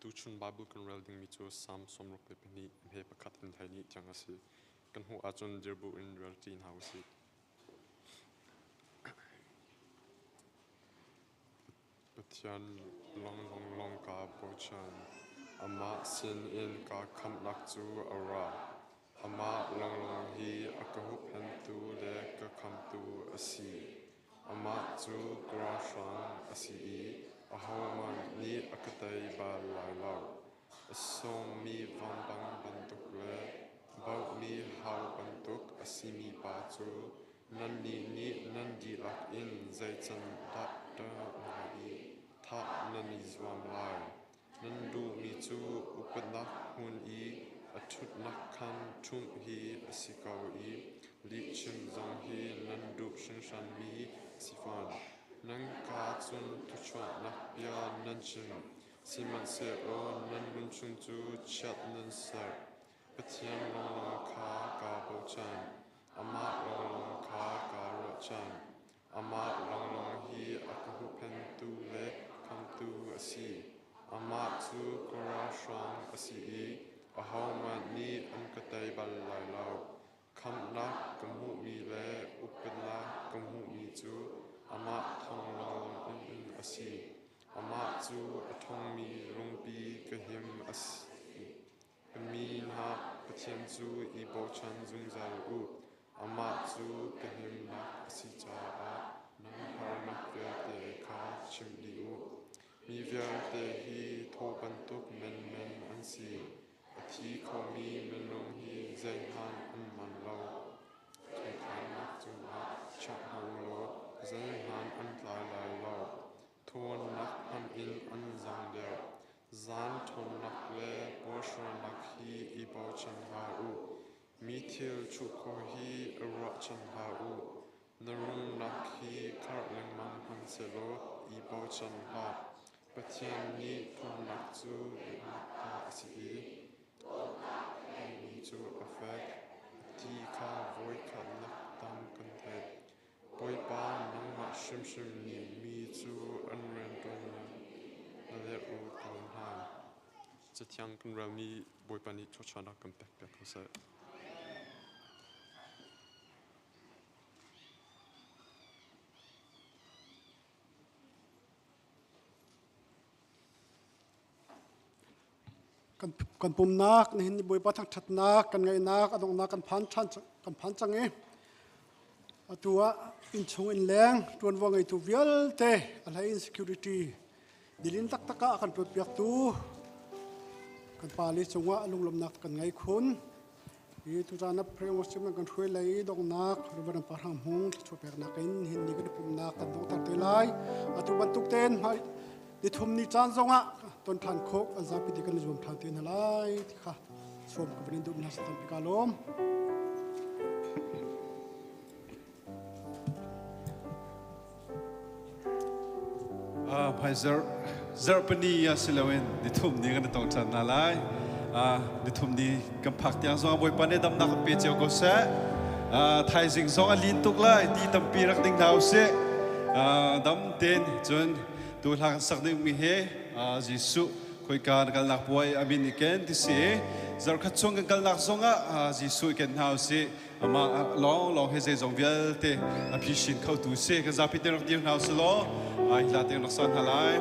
Tuchun Bible kan rel dingmi cu Salm 62 he pakhat in 12 tiang a si. Kan hmuh ahcun dirbu in rel ṭi hna usih. Pathian lawnglawng kaa bochan. Amah sinin ka khamhnak cu a ra. Amah lawnglawng hi a ka huhphenhtu le ka khamtu a si. Amah cu ka ralhrang a si i ahohmanh nih a ka tei bal lai lo. A sawmmi vampang bantuk le bauhmi hau bantuk a simi pa cu nannih nih nan dihlak in zei can dah ṭah hna i thah nan i zuam lai? Nan duhmi cu upatnak hmun i a ṭhutnak khan ṭhumh hi a si ko i lihchim zong hi nan duh hringhranmi a si fawn. Nan kaa cun thuchuahnak bia nan chim, sihmanhsehlaw nan lungchung cu chiat nan serh. Pathian lawnglawng kha kaa bochan, amah lawnglawng kha kaa ruahchan. Amah lawnglawng hi a ka huhphenhtu le khamtu a si. Amah cu ka ralhrang a si i ahohmanh nih an ka tei bal lai lo. Khamhnak ka hmuhmi le upatnak ka hmuhmi cu amah thawng lawnglawng in a si. Amah cu a ṭhawngmi rungpi ka him a si. Ka mi hna Pathian cu i bochan zungzal u. Amah cu ka himnak a si caah nan harnak vialte kha chim dih u. Mi vialte hi thaw bantuk menmen an si. A thi khomi minung hi zeihmanh an man lo. Chungkharnak cungah chiah hna u law zeihmanh an tlai lai lo. Ṭhawnnak hmanh in an zaang deuh. Zan ṭhawnnak le puarhrangnak hi i bochan hlah u. Mi thil chuh khawh hi i ruahchan hlah u. Na rumnak hi karh lengmang hmanhsehlaw i bochan hlah. Pathian nih ṭhawnnak cu ta a si i mi cu a fek ti kha voikhatnak tam kan theih. Bawipa nangmah hrimhrim nih mi cu an rianṭuannak na lehrul ko hna. Cathiang kan relmi Bawipa nih thluachuahnak kan pekpiak ko seh. Kan pumnak nihin ni Bawipa thangṭhatnak kan ngaihnak a donghnak kan phan ṭhan kan phan cang i atu ah innchung innleng ṭuanvo ngeitu vialte a hlei in security dilin taktak ah a kan ṭuanpiaktu kan pale cungah lunglawmhnak kan ngei khun. Hi tutan a prayer worship nan kan hruai lei donghnak Reverend Pa Hrang Hmung thluachuah peknak in hin ni kan pumnak kan donghter te lai. Atu bantuk tein hmai nithum ni caan zongah ton ṭhan khawh kan zapi ti kan i zuam ṭhan te hna lai ti kha sawm ka van in duh hna tampi ka lawm. Hmai zarh zarhpini ah si loin nithum ni kan i tong ṭhan hna lai. Nithum ni kan phak tiang zong Bawipa nih damnak kan pe cio ko seh. Thaizing zong a lin tuk lai ti tampi rak ding hna usih. Dam tein cun tu hla kan sak dingmi hi Jesuh khoika na kalnak puai a min i ken ti si i zarhkhat chung kan kalnak zongah Jesuh i ken hna usih. Amah lawnglawng hi zeizong vialte a phishin khotu si. Kan zapi te rak dir hna usih law hi hla te rak sa hna lai.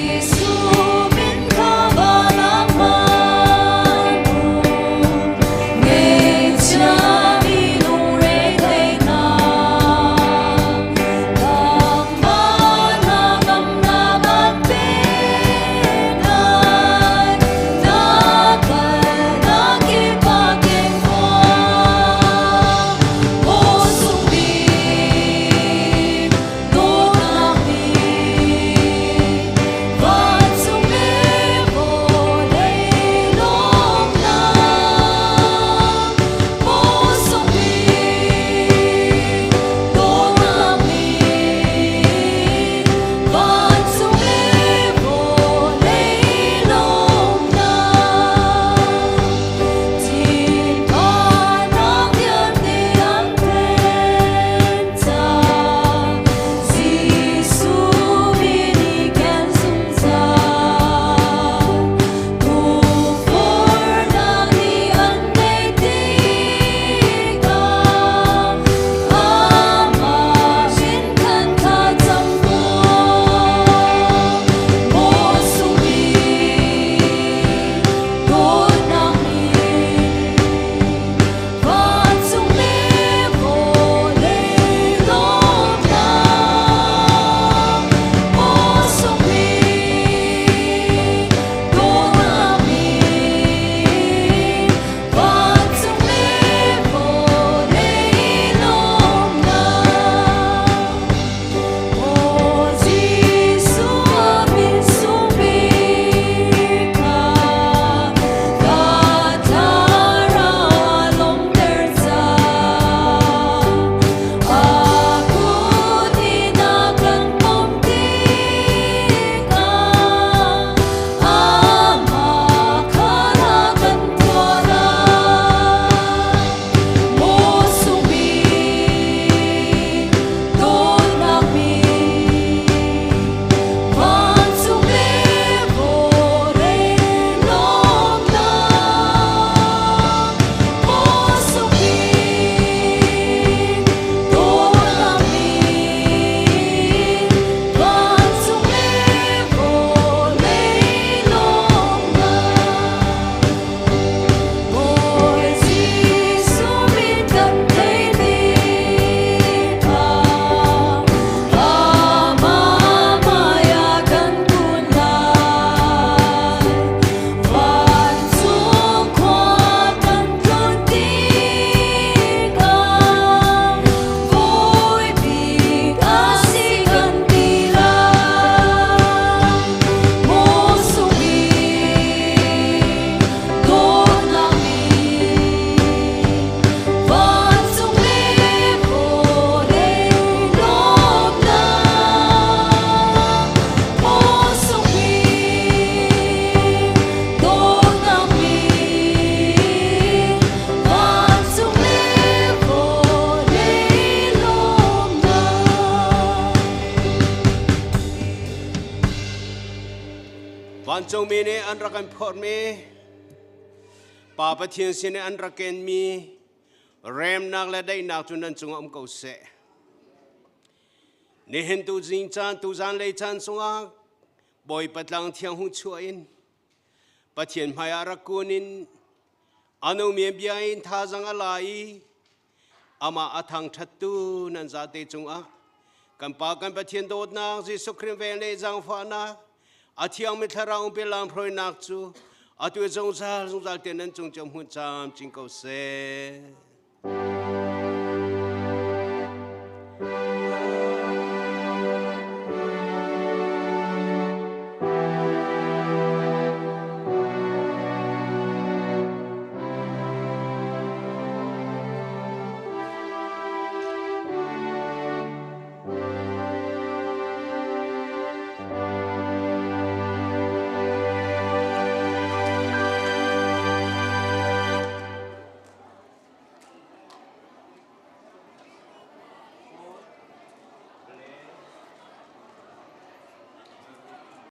Jesuh min kha van ah Ngeihchiami lungre thei hna, nangmah na damnak an pek hna. Vancungmi nih an rak kan phorhmi, Pa Pathian sin i an rak kenmi remnak le daihnak cu nan cungah um ko seh. Nihin tu zing caan tu zanlei caan chungah Bawipa tlang thiang hung chuah in Pathian hmaiah rak kun in a nungmi bia in thazang a la i amah a thangṭhattu nan zate cungah kan Pa kan Pathian dawtnak Jesuh Khrih vel le zaangfahnak a thiangmi thlarau umpi lamhruainak cu atu zungzal zungzal te nan cung cio hmun camcin ko seh.